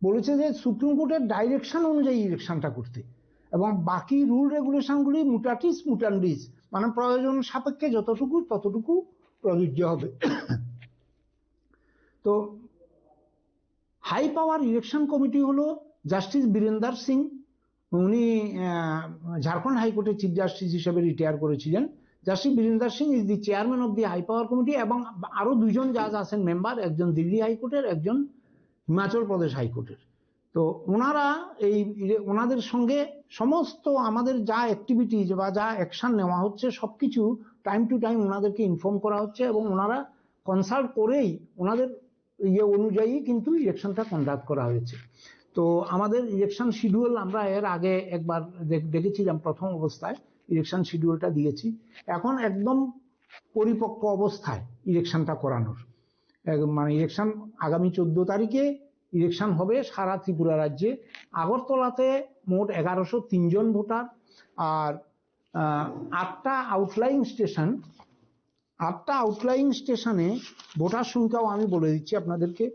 বলেছে যে সুপ্রিম কোর্টের ডাইরেকশন অনুযায়ী ইলেকশনটা করতে, এবং বাকি রুল রেগুলেশনগুলি মুটাটিস মুটান্ডিস, মানে প্রয়োজন সাপেক্ষে যতটুকু ততটুকু প্রযোজ্য হবে। তো হাই পাওয়ার ইলেকশন কমিটি হলো জাস্টিস বীরেন্দার সিং, উনি আহ, ঝাড়খণ্ড হাইকোর্টের চিফ জাস্টিস হিসেবে রিটায়ার করেছিলেন। Justice Birinder Singh is the chairman of the high power committee, এবং আরো দুইজন জাজ আছেন মেম্বার, একজন দিল্লি হাইকোর্টের, একজন হিমাচল প্রদেশ হাইকোর্টের। তো ওনারা এই ইয়ে, ওনাদের সঙ্গে সমস্ত আমাদের যা অ্যাক্টিভিটিজ বা যা অ্যাকশন নেওয়া হচ্ছে, সবকিছু টাইম টু টাইম ওনাদেরকে ইনফর্ম করা হচ্ছে এবং ওনারা কনসাল্ট করেই ওনাদের ইয়ে অনুযায়ী কিন্তু ইলেকশনটা কন্ডাক্ট করা হয়েছে। তো আমাদের ইলেকশন শিডিউল আমরা এর আগে একবার দেখ- দেখেছিলাম, প্রথম অবস্থায় ইলেকশন শিডিউলটা দিয়েছি। এখন একদম পরিপক্ক অবস্থায় ইলেকশনটা করানোর, এক- মানে ইলেকশন আগামী চোদ্দ তারিখে ইলেকশন হবে সারা ত্রিপুরা রাজ্যে। আগরতলাতে মোট এগারোশো তিন জন ভোটার, আর আহ, আটটা আউটলাইং স্টেশন, আটটা আউটলাইং স্টেশনে ভোটার সংখ্যাও আমি বলে দিচ্ছি আপনাদেরকে,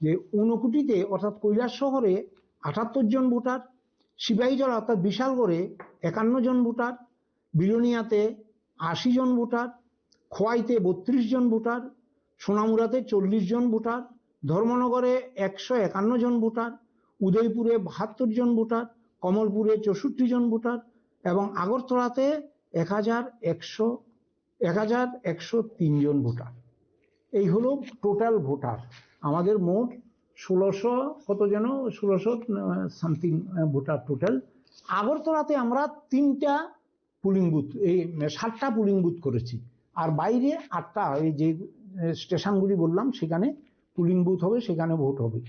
যে ঊনকোটিতে অর্থাৎ কৈলাসহরে আটাত্তর জন ভোটার, সিপাহীজলা অর্থাৎ বিশালগড়ে একান্ন জন ভোটার, বিলোনিয়াতে আশি জন ভোটার, খোয়াইতে বত্রিশ জন ভোটার, সোনামুড়াতে চল্লিশ জন ভোটার, ধর্মনগরে একশো একান্ন জন ভোটার, উদয়পুরে বাহাত্তর জন ভোটার, কমলপুরে চৌষট্টি জন ভোটার এবং আগরতলাতে এক হাজার একশো, এক হাজার একশো তিন জন ভোটার। এই হলো টোটাল ভোটার। আমাদের মোট ষোলোশো কত যেন, ষোলোশো সামথিং ভোটার টোটাল। আগরতলাতে আমরা তিনটা পুলিং বুথ, এই সাতটা পুলিং বুথ করেছি, আর বাইরে আটটা, এই যে স্টেশনগুলি বললাম সেখানে পুলিং বুথ হবে, সেখানে ভোট হবে।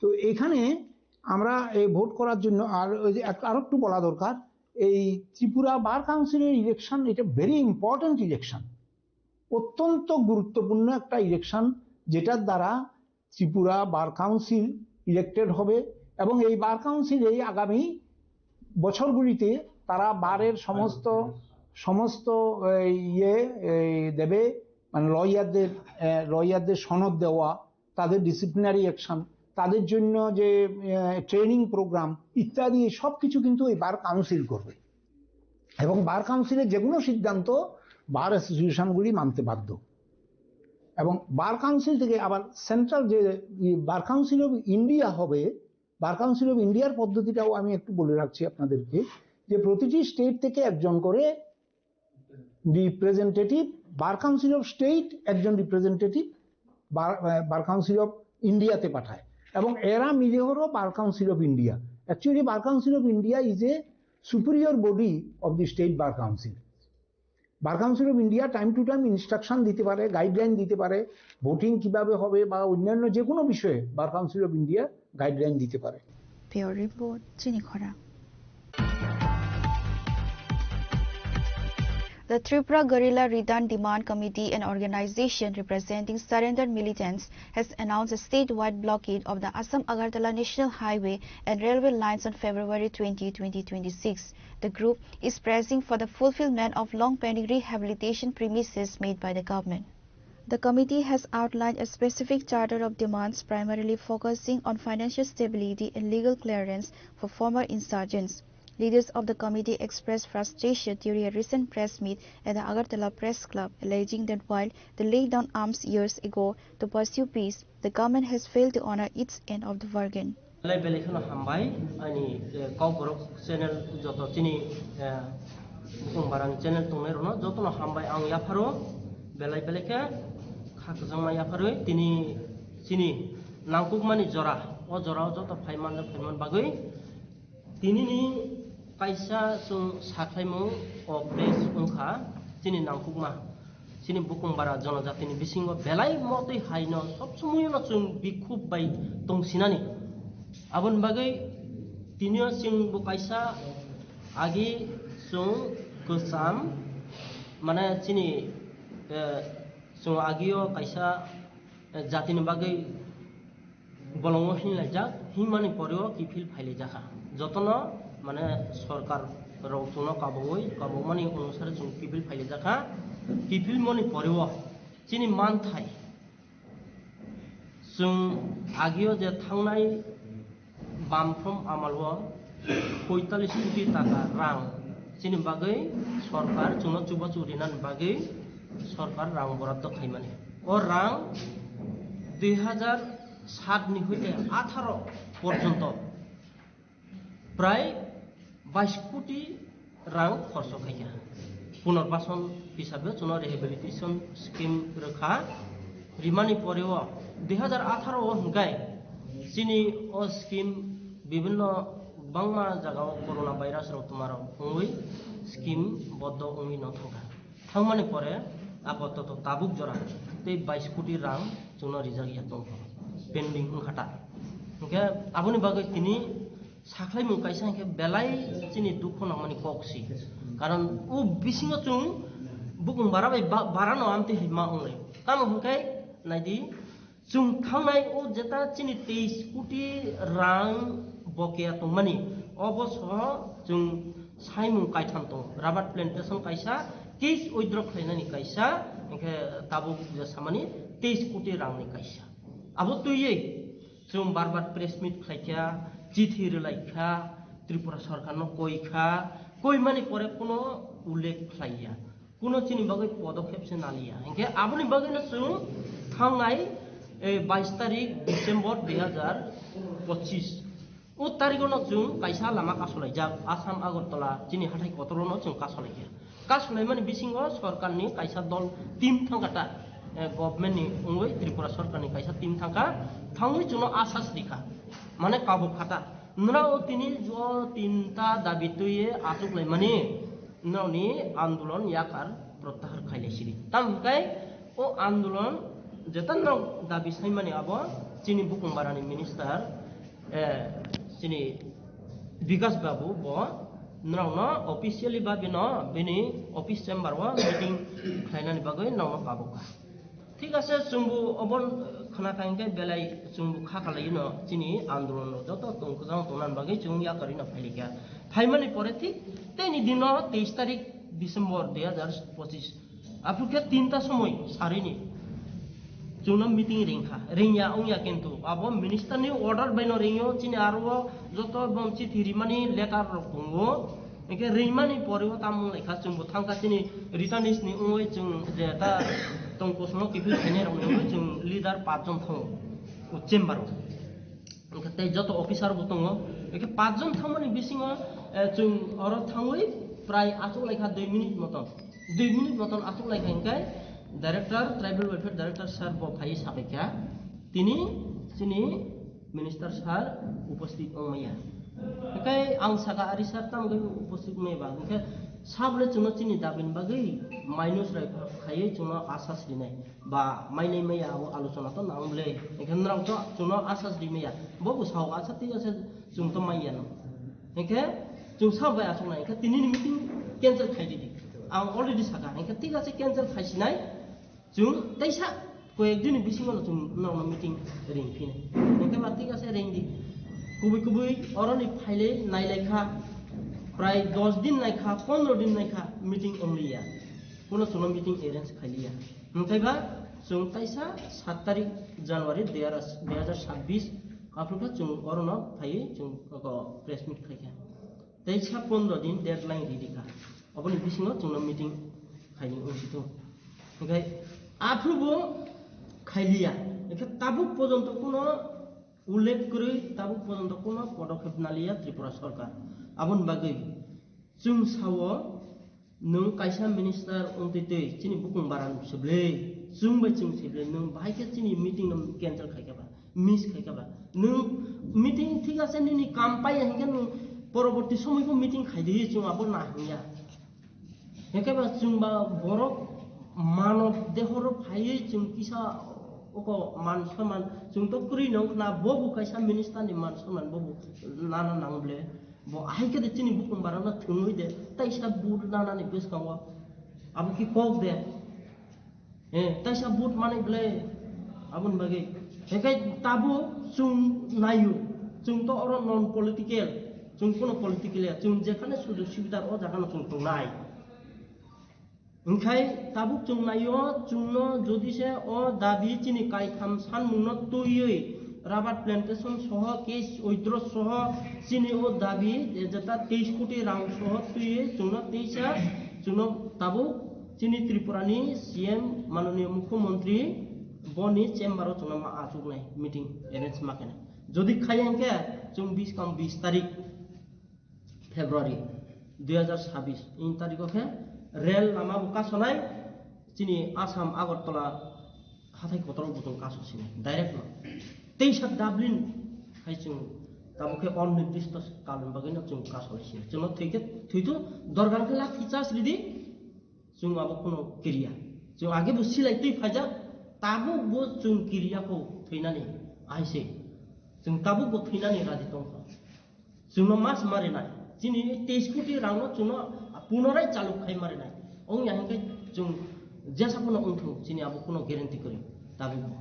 তো এখানে আমরা এই ভোট করার জন্য আর ওই যে এক- আরো একটু বলা দরকার, এই ত্রিপুরা বার কাউন্সিলের ইলেকশন এটা ভেরি ইম্পর্টেন্ট ইলেকশন, অত্যন্ত গুরুত্বপূর্ণ একটা ইলেকশন, যেটার দ্বারা ত্রিপুরা বার কাউন্সিল ইলেক্টেড হবে এবং এই বার কাউন্সিল এই আগামী বছরগুলিতে তারা বারের সমস্ত সমস্ত এই, ইয়ে এই, দেবে, মানে লয়ারদের লয়ারদের সনদ দেওয়া, তাদের ডিসিপ্লিনারি অ্যাকশন, তাদের জন্য যে ট্রেনিং প্রোগ্রাম ইত্যাদি, সব কিছু কিন্তু এই বার কাউন্সিল করবে। এবং বার কাউন্সিলের যে কোনো সিদ্ধান্ত বার অ্যাসোসিয়েশনগুলি মানতে বাধ্য। এবং বার কাউন্সিল থেকে আবার সেন্ট্রাল যে বার কাউন্সিল অফ ইন্ডিয়া হবে, বার কাউন্সিল অফ ইন্ডিয়ার পদ্ধতিটাও আমি একটু বলে রাখছি আপনাদেরকে, যে প্রতিটি স্টেট থেকে একজন করে representative, bar council of state একজন রিপ্রেজেন্টেটিভ বার বার কাউন্সিল অফ ইন্ডিয়াতে পাঠায়, এবং এরা মিলে হলো bar council of India. Actually, Bar Council of India is a superior body of the state bar council. Bar council of India time to time instruction দিতে পারে, গাইডলাইন দিতে পারে, ভোটিং কিভাবে হবে বা অন্যান্য যে কোনো বিষয়ে bar council of India guideline দিতে পারে। Bureau Report, Chini Khorang. The Tripura Guerrilla Return Demand Committee, an organization representing surrendered militants, has announced a statewide blockade of the Assam Agartala National Highway and railway lines on February twenty, twenty twenty-six. The group is pressing for the fulfillment of long-pending rehabilitation promises made by the government. The committee has outlined a specific charter of demands, primarily focusing on financial stability and legal clearance for former insurgents. Leaders of the committee expressed frustration during a recent press meet at the Agartala Press Club, alleging that while they laid down arms years ago to pursue peace, the government has failed to honor its end of the bargain. Belai belai kheno hambai ani, eh, Kokborok channel joto chini, eh, Bukhung Barang channel tongnai rokno jotono hambai ang yapharo, belai belai khe kha kwchangma yapharwi tini chini nangkukmani jora, o jora o joto phaiman phaiman bagwi Tinini kaisa chwng sakhlaimung o press wngkha, chini nangkukma, chini bukung bara jonojatini bisingo belai motwi haino sob somoyono chwng bikhuk bai tongsinani. Aboni bagwi tinio chwng bo kaisa agi chwng kwcham, mane chini, eh, chwng agio kaisa, eh, jatini bagwi bolongo hinlaijak, hinmani poreo kiphil phailaijak kha. Jotono mane sorkar rok chwngno kabogwi, kabokmani onusare chwng kiphil phailaijak kha. Kiphil mani poreo chini manthai chwng agio je thangnai bamphrom amalo poitalis koti taka rang chini bagwi sorkar chwngno chubachu rinani bagwi sorkar rang boraddo khaimani. O rang dui hajar sat ni hoite atharo porjonto prai bais koti rang khorso khaikha. Punarbason hisabe chwngno rehabilitation scheme rwkha. Rimani poreo dui hajar atharo o hwnkhe chini o scheme bibhinno bangma jagao corona virus rok twmarok wngwi scheme boddo wngwi no thangkha. Thangmani pore apatoto tabuk jora tei bais koti rang chwngno rijak ya tongkha, pending wngkha ta. Hwnkhe aboni bagwi tini sakhlaimung kaisa hwnkhe belai chini dukhu nangmani kok si. Karon o bisingo chwng bukung bara bai ba-, bara no amtwi hai ma wnglai. Tamo hwnkhe naidi, chwng thangnai o jeta chini teis koti rang bokeya tongmani, obo soho chwng saimung kaitham tongo. Rubber plantation kaisa case withdraw khlainani kaisa, hwnkhe tabuk je samani teis koti rangni kaisa. Abo twiwi chwng bar bar press meet khlaikha, chithi rwlaikha, Tripura sorkarno koikha, koimani pore kuno ullekh khlaiya, kuno chini bagwi podokhep se naliya. Hinkhe aboni bagwino chwng thangnai, eh, bais tarik December dui hajar pochis. O tarigono chwng kaisa lama kasolaijak, Assam Agartala chini hathai kotorono chwng kasolaikha. Kasolaimani bisingo sorkarni kaisa dol team thangkha ta, eh, government ni wngwi Tripura sorkarni kaisa team thangkha, thangwi chwngno asas rikha, mane kabuk khata. Nrao tini jo tinta dabi twiwi achuklaimani, nrao ni andolon yakar prottahar khailai sidi. Tam hwnkhe o andolon jeta nrao dabi saimani abo chini bukung barani minister, eh, chini Bikas Babu bo nrao no officially ba bino bini office chamber o meeting khlainani bagwi nrao no kabukha. Thik ase, chwngbo obo khna kha hwnkhe belai chwngbo kha kalaino chini andolon rok joto tong kwchang tongna bagwi chwng yakarino phailikha. Phaimani pore thik teini dino teis tarik December dui hajar pochis. Aphuru khe tinta somoi sarini chwngno meeting ringkha. Ringya wngya kintu abo minister ni order baino ringyo, chini aro joto bom chithi rimani letter rok tongo. Hingke ringmani pore o tamung lekha chwngbo thangkha chini returnees ni wngwi chwng je ta tong kosono kiphil khainai rokni wngwi chwng leader pachjon thango o chamber o. Hingke tei joto officer bo tongo. Hingke pachjon thangmani bisingo, eh, chwng oro thangwi prai achuk laikha dui minute moton. Dui minute moton achuk laikha hingke director, tribal welfare director sir bo phaiwi sabaikha. Tini chini minister sir upasthit wngmaya. Hingke ang saka ari sir tamo khe upasthit wngmaya ba? Hingke sabole chwngno chini dabini bagwi minus rai khaiwi chwngno asas rinai ba mainai maya abo alochona to nang bole. Hingke nrao to chwngno asas rimaya. Bo bo sao asa twi asa chwng to maiya no. Hingke chwng sabo bai aswk nai. Hingke tini ni meeting cancel khai di. Ang already saka. Hingke thik ase cancel khai sinai. Chwng teisa koyek dini bisingo no chwng nokno meeting ring phini. Hingke ba thik ase ring di. Kubui kubui oroni phaile nailai kha. Prai dos din nai kha, pondro din nai kha meeting ongliya. Kuno chwngno meeting arrange khailiya. Hingke ba chwng teisa sat tarik January dui hajar sabbish aphuru khe chwng orono phaiwi chwng press meet khaikha. Teisa pondro din deadline ridi kha. Oboni bisingo chwngno meeting khaini wngsitu. Hingke aphuru bo khailiya. Hingke tabuk pojonto kuno ullekh kwrwi, tabuk pojonto kuno podokhep naliya Tripura sorkar. Aboni bagwi chwng sao nwng kaisa minister wngtwi twi chini bukung baran sible, chwng bai chwng sible, nwng bahai khe chini meeting no cancel khai kha ba? Miss khai kha ba? Nwng meeting thik ase nini kam pai ya hingke nwng Poroborti somoibo meeting khaidi chwng abo nahingya. Hwnkhe ba chwng ba borok manob dehoro phaiwi chwng kisa oko man soman chwng to kwrwi nw wngkha na, bobo kaisa minister ni man soman bobo nana nang ble. Bo ahai khe de chini bukung barana thwngwi de taisa vote nanani bwskango abo ki kok de. Eh, taisa vote manwi belai aboni bagwi. Hwnkhe tabuk chwng naio, chwng to oro non political, chwng kuno political ya, chwng jekhane sujog subidar o jaga no chwng tongnai. Hwnkhe tabuk chwng naio, chwngno jodi se o dabi chini kaitham sanmungno twiwi rubber plantation soho case withdraw soho chini o dabi jeta teis koti rang soho twiwi chwngno teisa chwngno tabuk chini Tripura ni C M manoniya Mukhyamantri boni chamber o chwngno ma achuknai meeting arrange ma khenai. Jodi khaiya hwnkhe chwng biskang bis tarik February dui hazar sabis in tarikh o khe rel lama bo kasonai chini Assam Agartala hathai kotor o bo chwng kaso sinai direct no. Teisa Dublin hai chwng tabuk khe onnirdishto kalni bagwi no chwng kasolai sinai. Chwngno thwikhe thwitu dorgan khe lathi chas ridi. Chwng abo kheno kiriya. Chwng age bo silai twi phaijak, tabuk bo chwng kiriya kho thwinani aise. Chwng tabuk bo thwinani raji tongkha. Chwngno mas marinai. Chini teis koti rangno chwngno punorai chaluk khai marinai. Ongya hwnkhe chwng jesa phano wngthung, chini abo kheno guarantee kwrwi tabuk bo.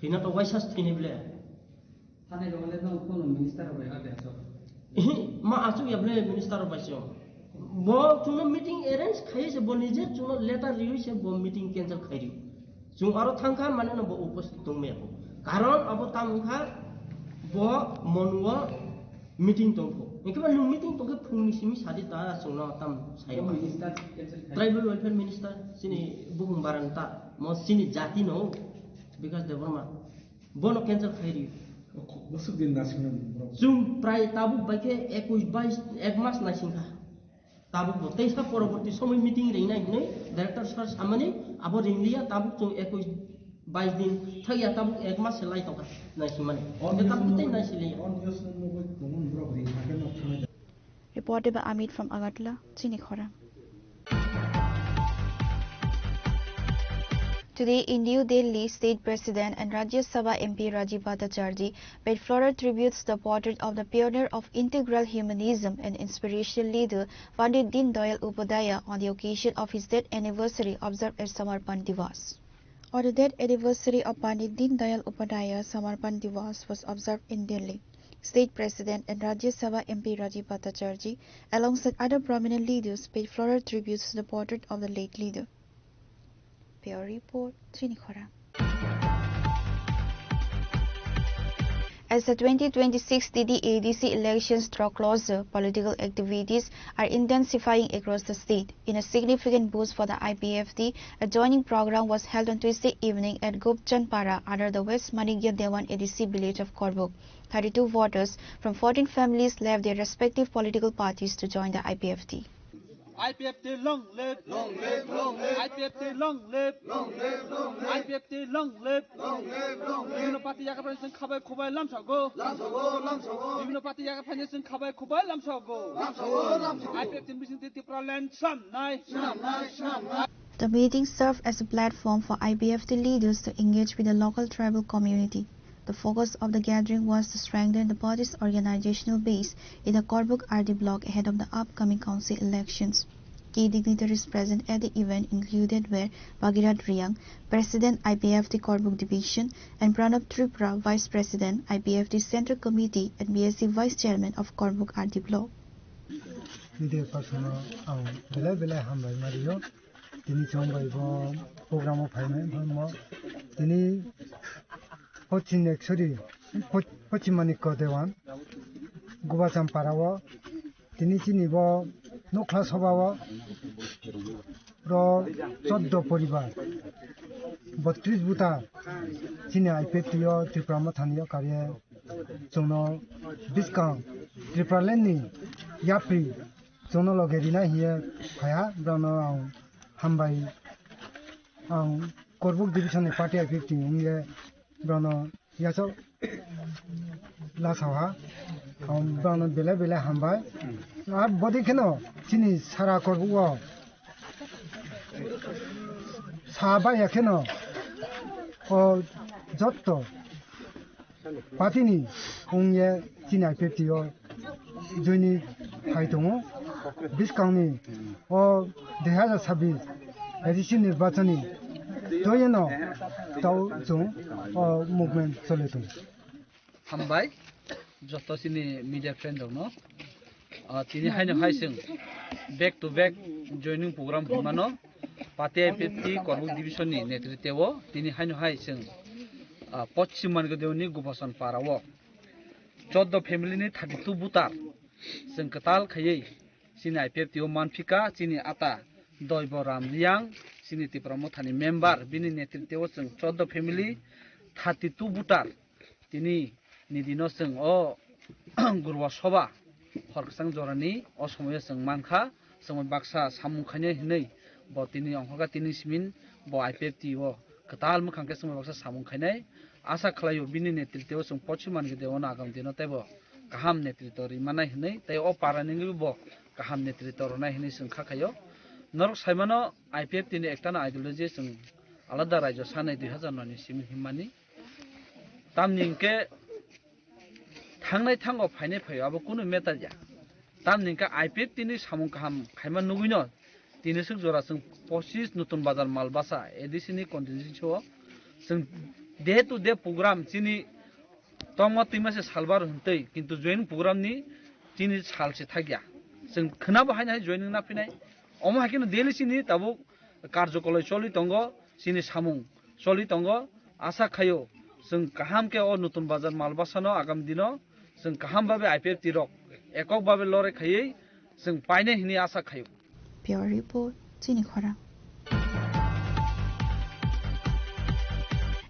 Thwina to waisa thwini ble. Thani rok le no kono minister rok bai ha de asok. Ehe, ma asuk ya ble minister rok bai se. Bo chwngno meeting arrange khai se bo nije chwngno letter riwi se bo meeting cancel khai ri. Chwng aro thangkha mane no bo upasthit tong me ko. Karon abo tam wngkha bo monuo meeting tongkho. Engkhe ba nwng meeting tongkhe phungni simi sadi ta chwngno tam sai. Minister cancel khai. Tribal Welfare Minister chini bukung barang ta mo chini jati no Bikash Debbarma. Bono cancel khai ri. Bwswk din naisingmani borok. Chwng prai tabuk bai khe ekush bais ek mas naising kha. Tabuk bo teisa poroborti somoi meeting ringnai hinwi director sir samani abo ringliya tabuk chwng ekush bais din thakya tabuk ek mas se lai tongkha naisingmani. Hwnkhe tabuk tei naisiliya. On news no mugwi tongo borok ring hakhe nok thangwi. Reported by Amit from Agartala, Chini Khorang. Today in New Delhi, State President and Rajya Sabha M P Rajiv Bhattacharjee paid floral tributes to the portrait of the pioneer of integral humanism and inspirational leader Pandit Deen Dayal Upadhyaya on the occasion of his death anniversary observed as Samarpan Diwas. On the death anniversary of Pandit Deen Dayal Upadhyaya, Samarpan Diwas was observed in Delhi. State President and Rajya Sabha M P Rajiv Bhattacharjee, alongside other prominent leaders, paid floral tributes to the portrait of the late leader. Bureau Report, Chini Khorang. As the twenty twenty-six T T A D C elections draw closer, political activities are intensifying across the state. In a significant boost for the I P F T, a joining program was held on Tuesday evening at Gopchandpara under the West Manikya Dewan A D C village of Korbuk. Thirty-two voters from fourteen families left their respective political parties to join the I P F T. I P F T long live! Long live, long live! I P F T long live! Long live, long live! I P F T long live! Long live, long live! Bibhinno party yakarphani chwng khabai khubai lamsago. Lamsago, lamsago! Bibhinno party yakarphani chwng khabai khubai lamsago. Lamsago, lamsago! I P F T ni bisingtwi Tipraland swnamnai. Swnamnai, swnamnai! The meeting served as a platform for I P F T leaders to engage with the local tribal community. The focus of the gathering was to strengthen the party's organizational base in the Korbuk R D block ahead of the upcoming council elections. Key dignitaries present at the event included were Bhagirath Reang, President I P F T Korbuk Division, and Pranab Tripura, Vice President, I P F T Central Committee and B S C Vice Chairman of Korbuk R D block. Media person-o ang belai belai hambai ma rio. Tini chwng bai bo program o phaimani tini Pochin Ekshori, Poch-, Pochim Manikya Dewan, Gubacham Para o, tini chini bo Nokhla Soba o, ro choddo poribar, botris buta, chini I P F T o Tripura Mothani o kariye chwngno bwskang Tripura land ni yapri chwngno loge rina hiye phaiha, borokno ang hambai, ang Korbuk division ni party I P F T wngye borokno yasok lasaoha. Ang bangno belai belai hambai. Ar bodi kheno chini sara korbugo sa baya kheno o jotto party ni wngye chini I P F T o joini phai tongo. Bwskangni o dui hazar sabbish A D C nirbachani joyeno tau chwng o movement chole tongo. Hambai joto chini media friend rokno. Ah, tini haino hai chwng back to back joining program hwnmano. Pate I P F T Korbuk division ni netriteo tini haino hai chwng, ah, Poschim Mangadeoni Gubasan Para o choddo family ni thirty two voter chwng kwtal khaiwi chini I P F T o manphika, chini ata Doibo Ram Riang, chini Tipra Mothani member, bini netriteo chwng choddo family thirty two voter tini ni dino chwng o Gurwa Soba hor kwchang jorani o somoyo chwng mankha, chwng baksa samung khainai hinwi bo tini ongkhorkha, tini simin bo I P F T o kwtal mwkhang khe chwng baksa samung khainai. Asa khlaio bini netriteo chwng Poschim Mangadeono agam dino teibo kaham netritw rwmanai hinwi, tei o para ni wngwi bo kaham netritw rwnai hinwi chwng kha khaio. Norok saimano I P F T ni ektano ideology chwng alada raijo sanai dui hazar noi ni simin himmani. Tamni hwnkhe thangnai thango phainai phaio abo kunu matter ya. Tamni hwnkhe I P F T ni samung kaham khaima nugwino tini swk jora chwng pochis Nutun Bazar Malbasa A D C ni constituency o chwng day to day program chini tongma twima se salbar hwntwi kintu joining program ni chini sal se thakya. Chwng khwnabo haino hai joining na phinai. Omo hai kheno daily chini tabuk karjokoloi choli tongo, chini samung choli tongo. Asa khaio chwng kaham khe o Nutun Bazar Malbasano agam dino chwng kaham babe I P F T rok ekok babe lore khaiwi chwng painai hinwi asa khaio. Bureau Report, Chini Khorang.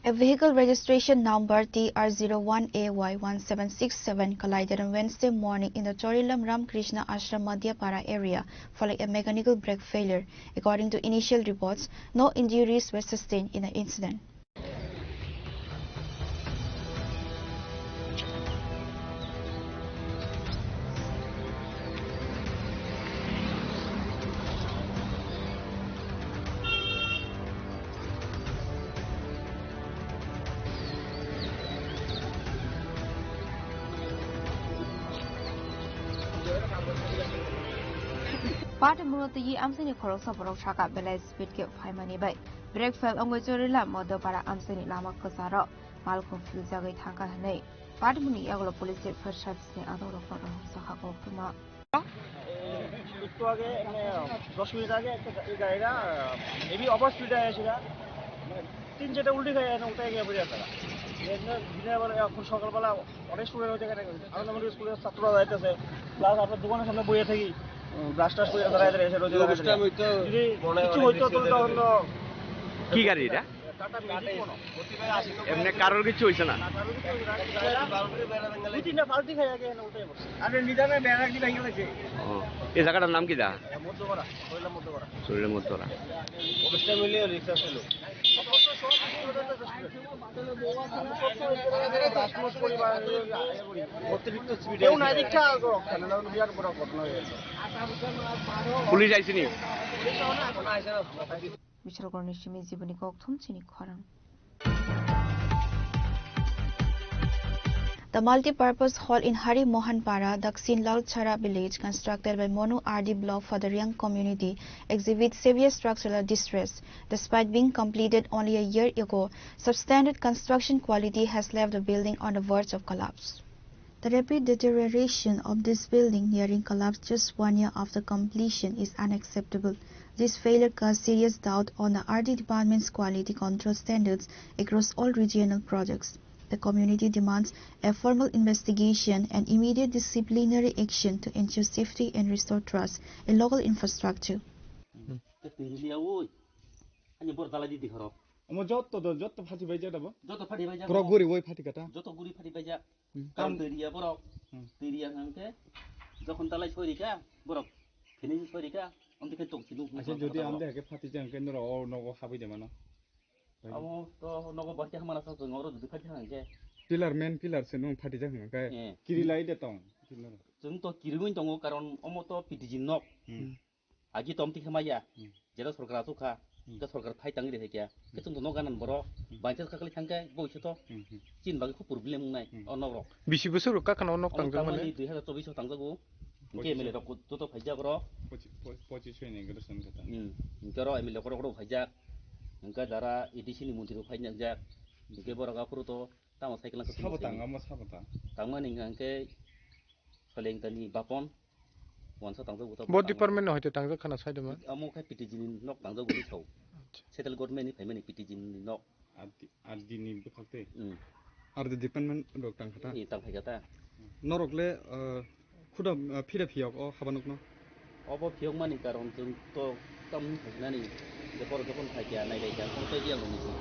A vehicle registration number T R zero one A Y one seven six seven collided on Wednesday morning in the Chorilam Ramakrishna Ashram Madhyapara area following a mechanical brake failure. According to initial reports, no injuries were sustained in the incident. Patimuno twi amchaini khoroksa borok saka belai speed khe phaimani bai brake fail wngwi Chorilam Madhyapara amchaini lama kwcharo malkhung philjagwi thangkha hwnwi Patimuni yagulo police first service ni adongrokno rohorsa ha koktwma. একটু আগে, মানে, দশ মিনিট আগে একটা গা-, এই গাড়িটা, আহ, heavy over স্পিডে এসেছিল। তিন চারটা উল্টি খাই এনে উল্টে গিয়ে পড়ে আছে। এর জন্য দিনের বেলা, এখন সকালবেলা অনেক স্টুডেন্ট ওই জায়গায়, আমাদের মধ্যে স্কুলের ছাত্ররা যাইতেছে, প্লাস আপনার দোকানের সামনে বইয়ে থাকি, উম, ব্রাশ টাশ করে তারা এদের এসে রোজে লাগাতে যায়। যদি কিছু হইতো, তো তখন তো কি গাড়ি এটা? টাটা ম্যাজিক মনে হয়। এমনি কারোর কিছু হইছে না? না, কারোর কিছু হইছে না। দুই তিনটা ফাল্টি খাই আগে এখানে উল্টে পড়ছে। আরে নিজামে ব্যারাক দি ভেঙে গেছে। ও, এই জায়গাটার নাম কি দা? মধ্যকরা, কইলা মধ্যকরা। শরীরের মধ্যকরা। অবস্থা মিলিয়ে রিক্সা ছিল। অতিরিক্ত স্পিডে কেউ নাই দেখা, বিরাট বড় ঘটনা হয়ে গেছে। পুলিশ আইসিনি? পুলিশ এখন আইসে না। Bichorgorni simi jiboni kokthum chini khorang. The multi-purpose hall in Hari Mohan Para, Dakshin Lalchara village, constructed by Monu R D block for the Riang community, exhibits severe structural distress. Despite being completed only a year ago, substandard construction quality has left the building on the verge of collapse. The rapid deterioration of this building nearing collapse just one year after completion is unacceptable. This failure casts serious doubt on the R D department's quality control standards across all regional projects. The community demands a formal investigation and immediate disciplinary action to ensure safety and restore trust in local infrastructure. Ani bor dalai di dikharo. Omo jotto do, jotto phati bai jada bo. Jotto phati bai jada. Pura guri wai phati kata. Jotto guri phati bai ja. Hmm. Kam twi riya borok. Hmm. Twi riya hwnkhe jokhon dalai soi rikha borok. Finish soi rikha, omtwi khe tong sinu. Acha jodi amde hake phati jang khe noro o nogo habai de mano. Abo to nogo bahai hamana sa jong oro jodi phati hang khe. Pillar, main pillar se nung phati jang hang khe. Eh. Kiri lai de tong. Chwng to kirigwi tongo, karon omo to P T G nok. Hmm. Agi tom tikhe maya. Hmm. Jera sorkar asuk kha. Hmm. Ke sorkar phai tangwi rehekya. Ke chwng to nok ganan boro. Hmm. Bancha khakli thangkhe bo iseto. Hmm, hmm. Chin bagwi khub problem wngnai. Hmm. O nok rok. Bisi bosor rok kakhana o nok tangjak mani? Tangmani dui hazar chobbish o tangjago. Hingke Pochis. M L A rok joto phaijak oro. Pochi-, po-, pochis ni graduation khe ta. Hmm. Hingke oro M L A rok rok phaijak. Hingke jara A D C ni montri rok phaijak. Hingke borok aphuru to tamo cycle ang Sabo tang, amo sabo tang. Tangmani hingke Soleng tani bapon. Wansa tangjak uta. Bo department no hoite tangjak khana saidoma? Amo khe P T G ni nok tangjak uri sao. Acha. Central government ni phaimani P T G ni nok. Ardi, ardi ni bwkhak tei? Hmm. Ardi department rok tang kha ta? Ee, tang phai kha ta. Norok le, uh, khuda, uh, phira phiyok o haba nokno? Obo phiyok mani karon chwng to tamni phai nani je borok jokhon phai kha, nai lai kha, kono tei yang rokni se.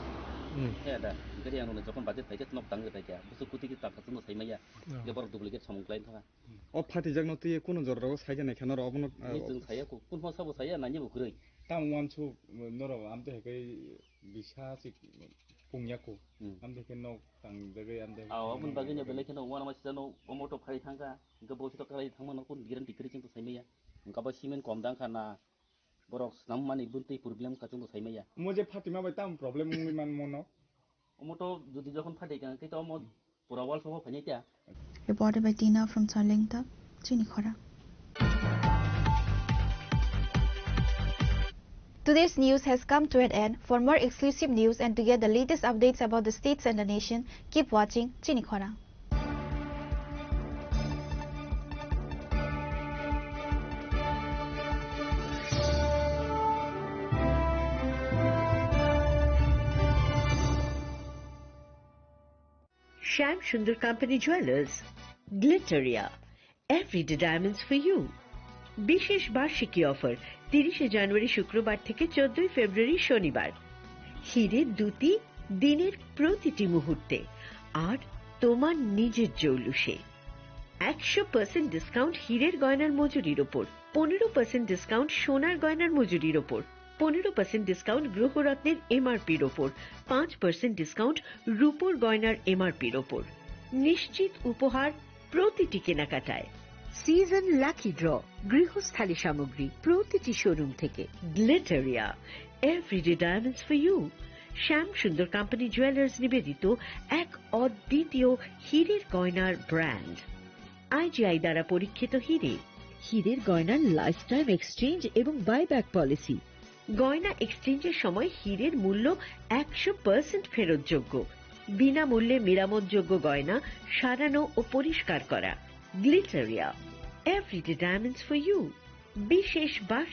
Hmm. He da, gari yang rokni jokhon budget phai kha, nok tang phai kha, busu kuti ki tak chwngno sai maya. Oh. Je borok duplicate samung klai thaka. O phatijak no twi kunu jora ro sai nai kha norok obono, uh, ni chwng saya ku, kun ma sabo saya, nani bo kwrwi. Tam wansu norok amte hekai Bisa si pungya ko. Hmm. Amde ke nok tang jaga amde. Aw, abun bagwi no belai kheno wana ma sisa no omo to phai thangkha. Hingke bo sito kalai thangma no kun guarantee kri ching to sai maya. Hingke bo cement kom dang kha na. Borok snam mani bun tei problem ka ching to sai maya. Mo je Fatima bai tam problem wngwi man mono. Omo to jodi jokhon phate ka, khe to omo Pura wall soho phai kya? Reported by Tina from Salengta, Chini Khorang. Today's news has come to an end. For more exclusive news and to get the latest updates about the states and the nation, keep watching Chini Khorang. Shyam Sundar Company Jewelers, Glitteria, everyday diamonds for you. বিশেষ বার্ষিকী অফার, তিরিশে জানুয়ারি শুক্রবার থেকে চোদ্দই ফেব্রুয়ারি শনিবার। হিরে দুটি দিনের প্রতিটি মুহূর্তে, আর তোমার নিজের জৌলুসে। একশো পার্সেন্ট ডিসকাউন্ট হীরের গয়নার মজুরির ওপর, পনেরো পার্সেন্ট ডিসকাউন্ট সোনার গয়নার মজুরির ওপর, পনেরো পার্সেন্ট ডিসকাউন্ট গ্রহরত্নের এমআরপির ওপর, পাঁচ পার্সেন্ট ডিসকাউন্ট রূপোর গয়নার এমআরপির ওপর। নিশ্চিত উপহার প্রতিটি কেনাকাটায়। সিজন লাকি ড্র, গৃহস্থালী সামগ্রী প্রতিটি শোরুম থেকে। গ্লিটারিয়া, everyday diamonds for you. Shyam Sundar company jewellers নিবেদিত এক অদ্বিতীয় হীরের গয়নার ব্র্যান্ড। আইজিআই দ্বারা পরীক্ষিত হীরে। হীরের গয়নার লাইফ টাইম এক্সচেঞ্জ এবং বাইব্যাক পলিসি। গয়না এক্সচেঞ্জের সময় হীরের মূল্য একশো পার্সেন্ট ফেরতযোগ্য। বিনামূল্যে মেরামতযোগ্য গয়না সারানো ও পরিষ্কার করা। গ্লিটারিয়া, everyday diamonds for you. বিশেষ বার্ষিক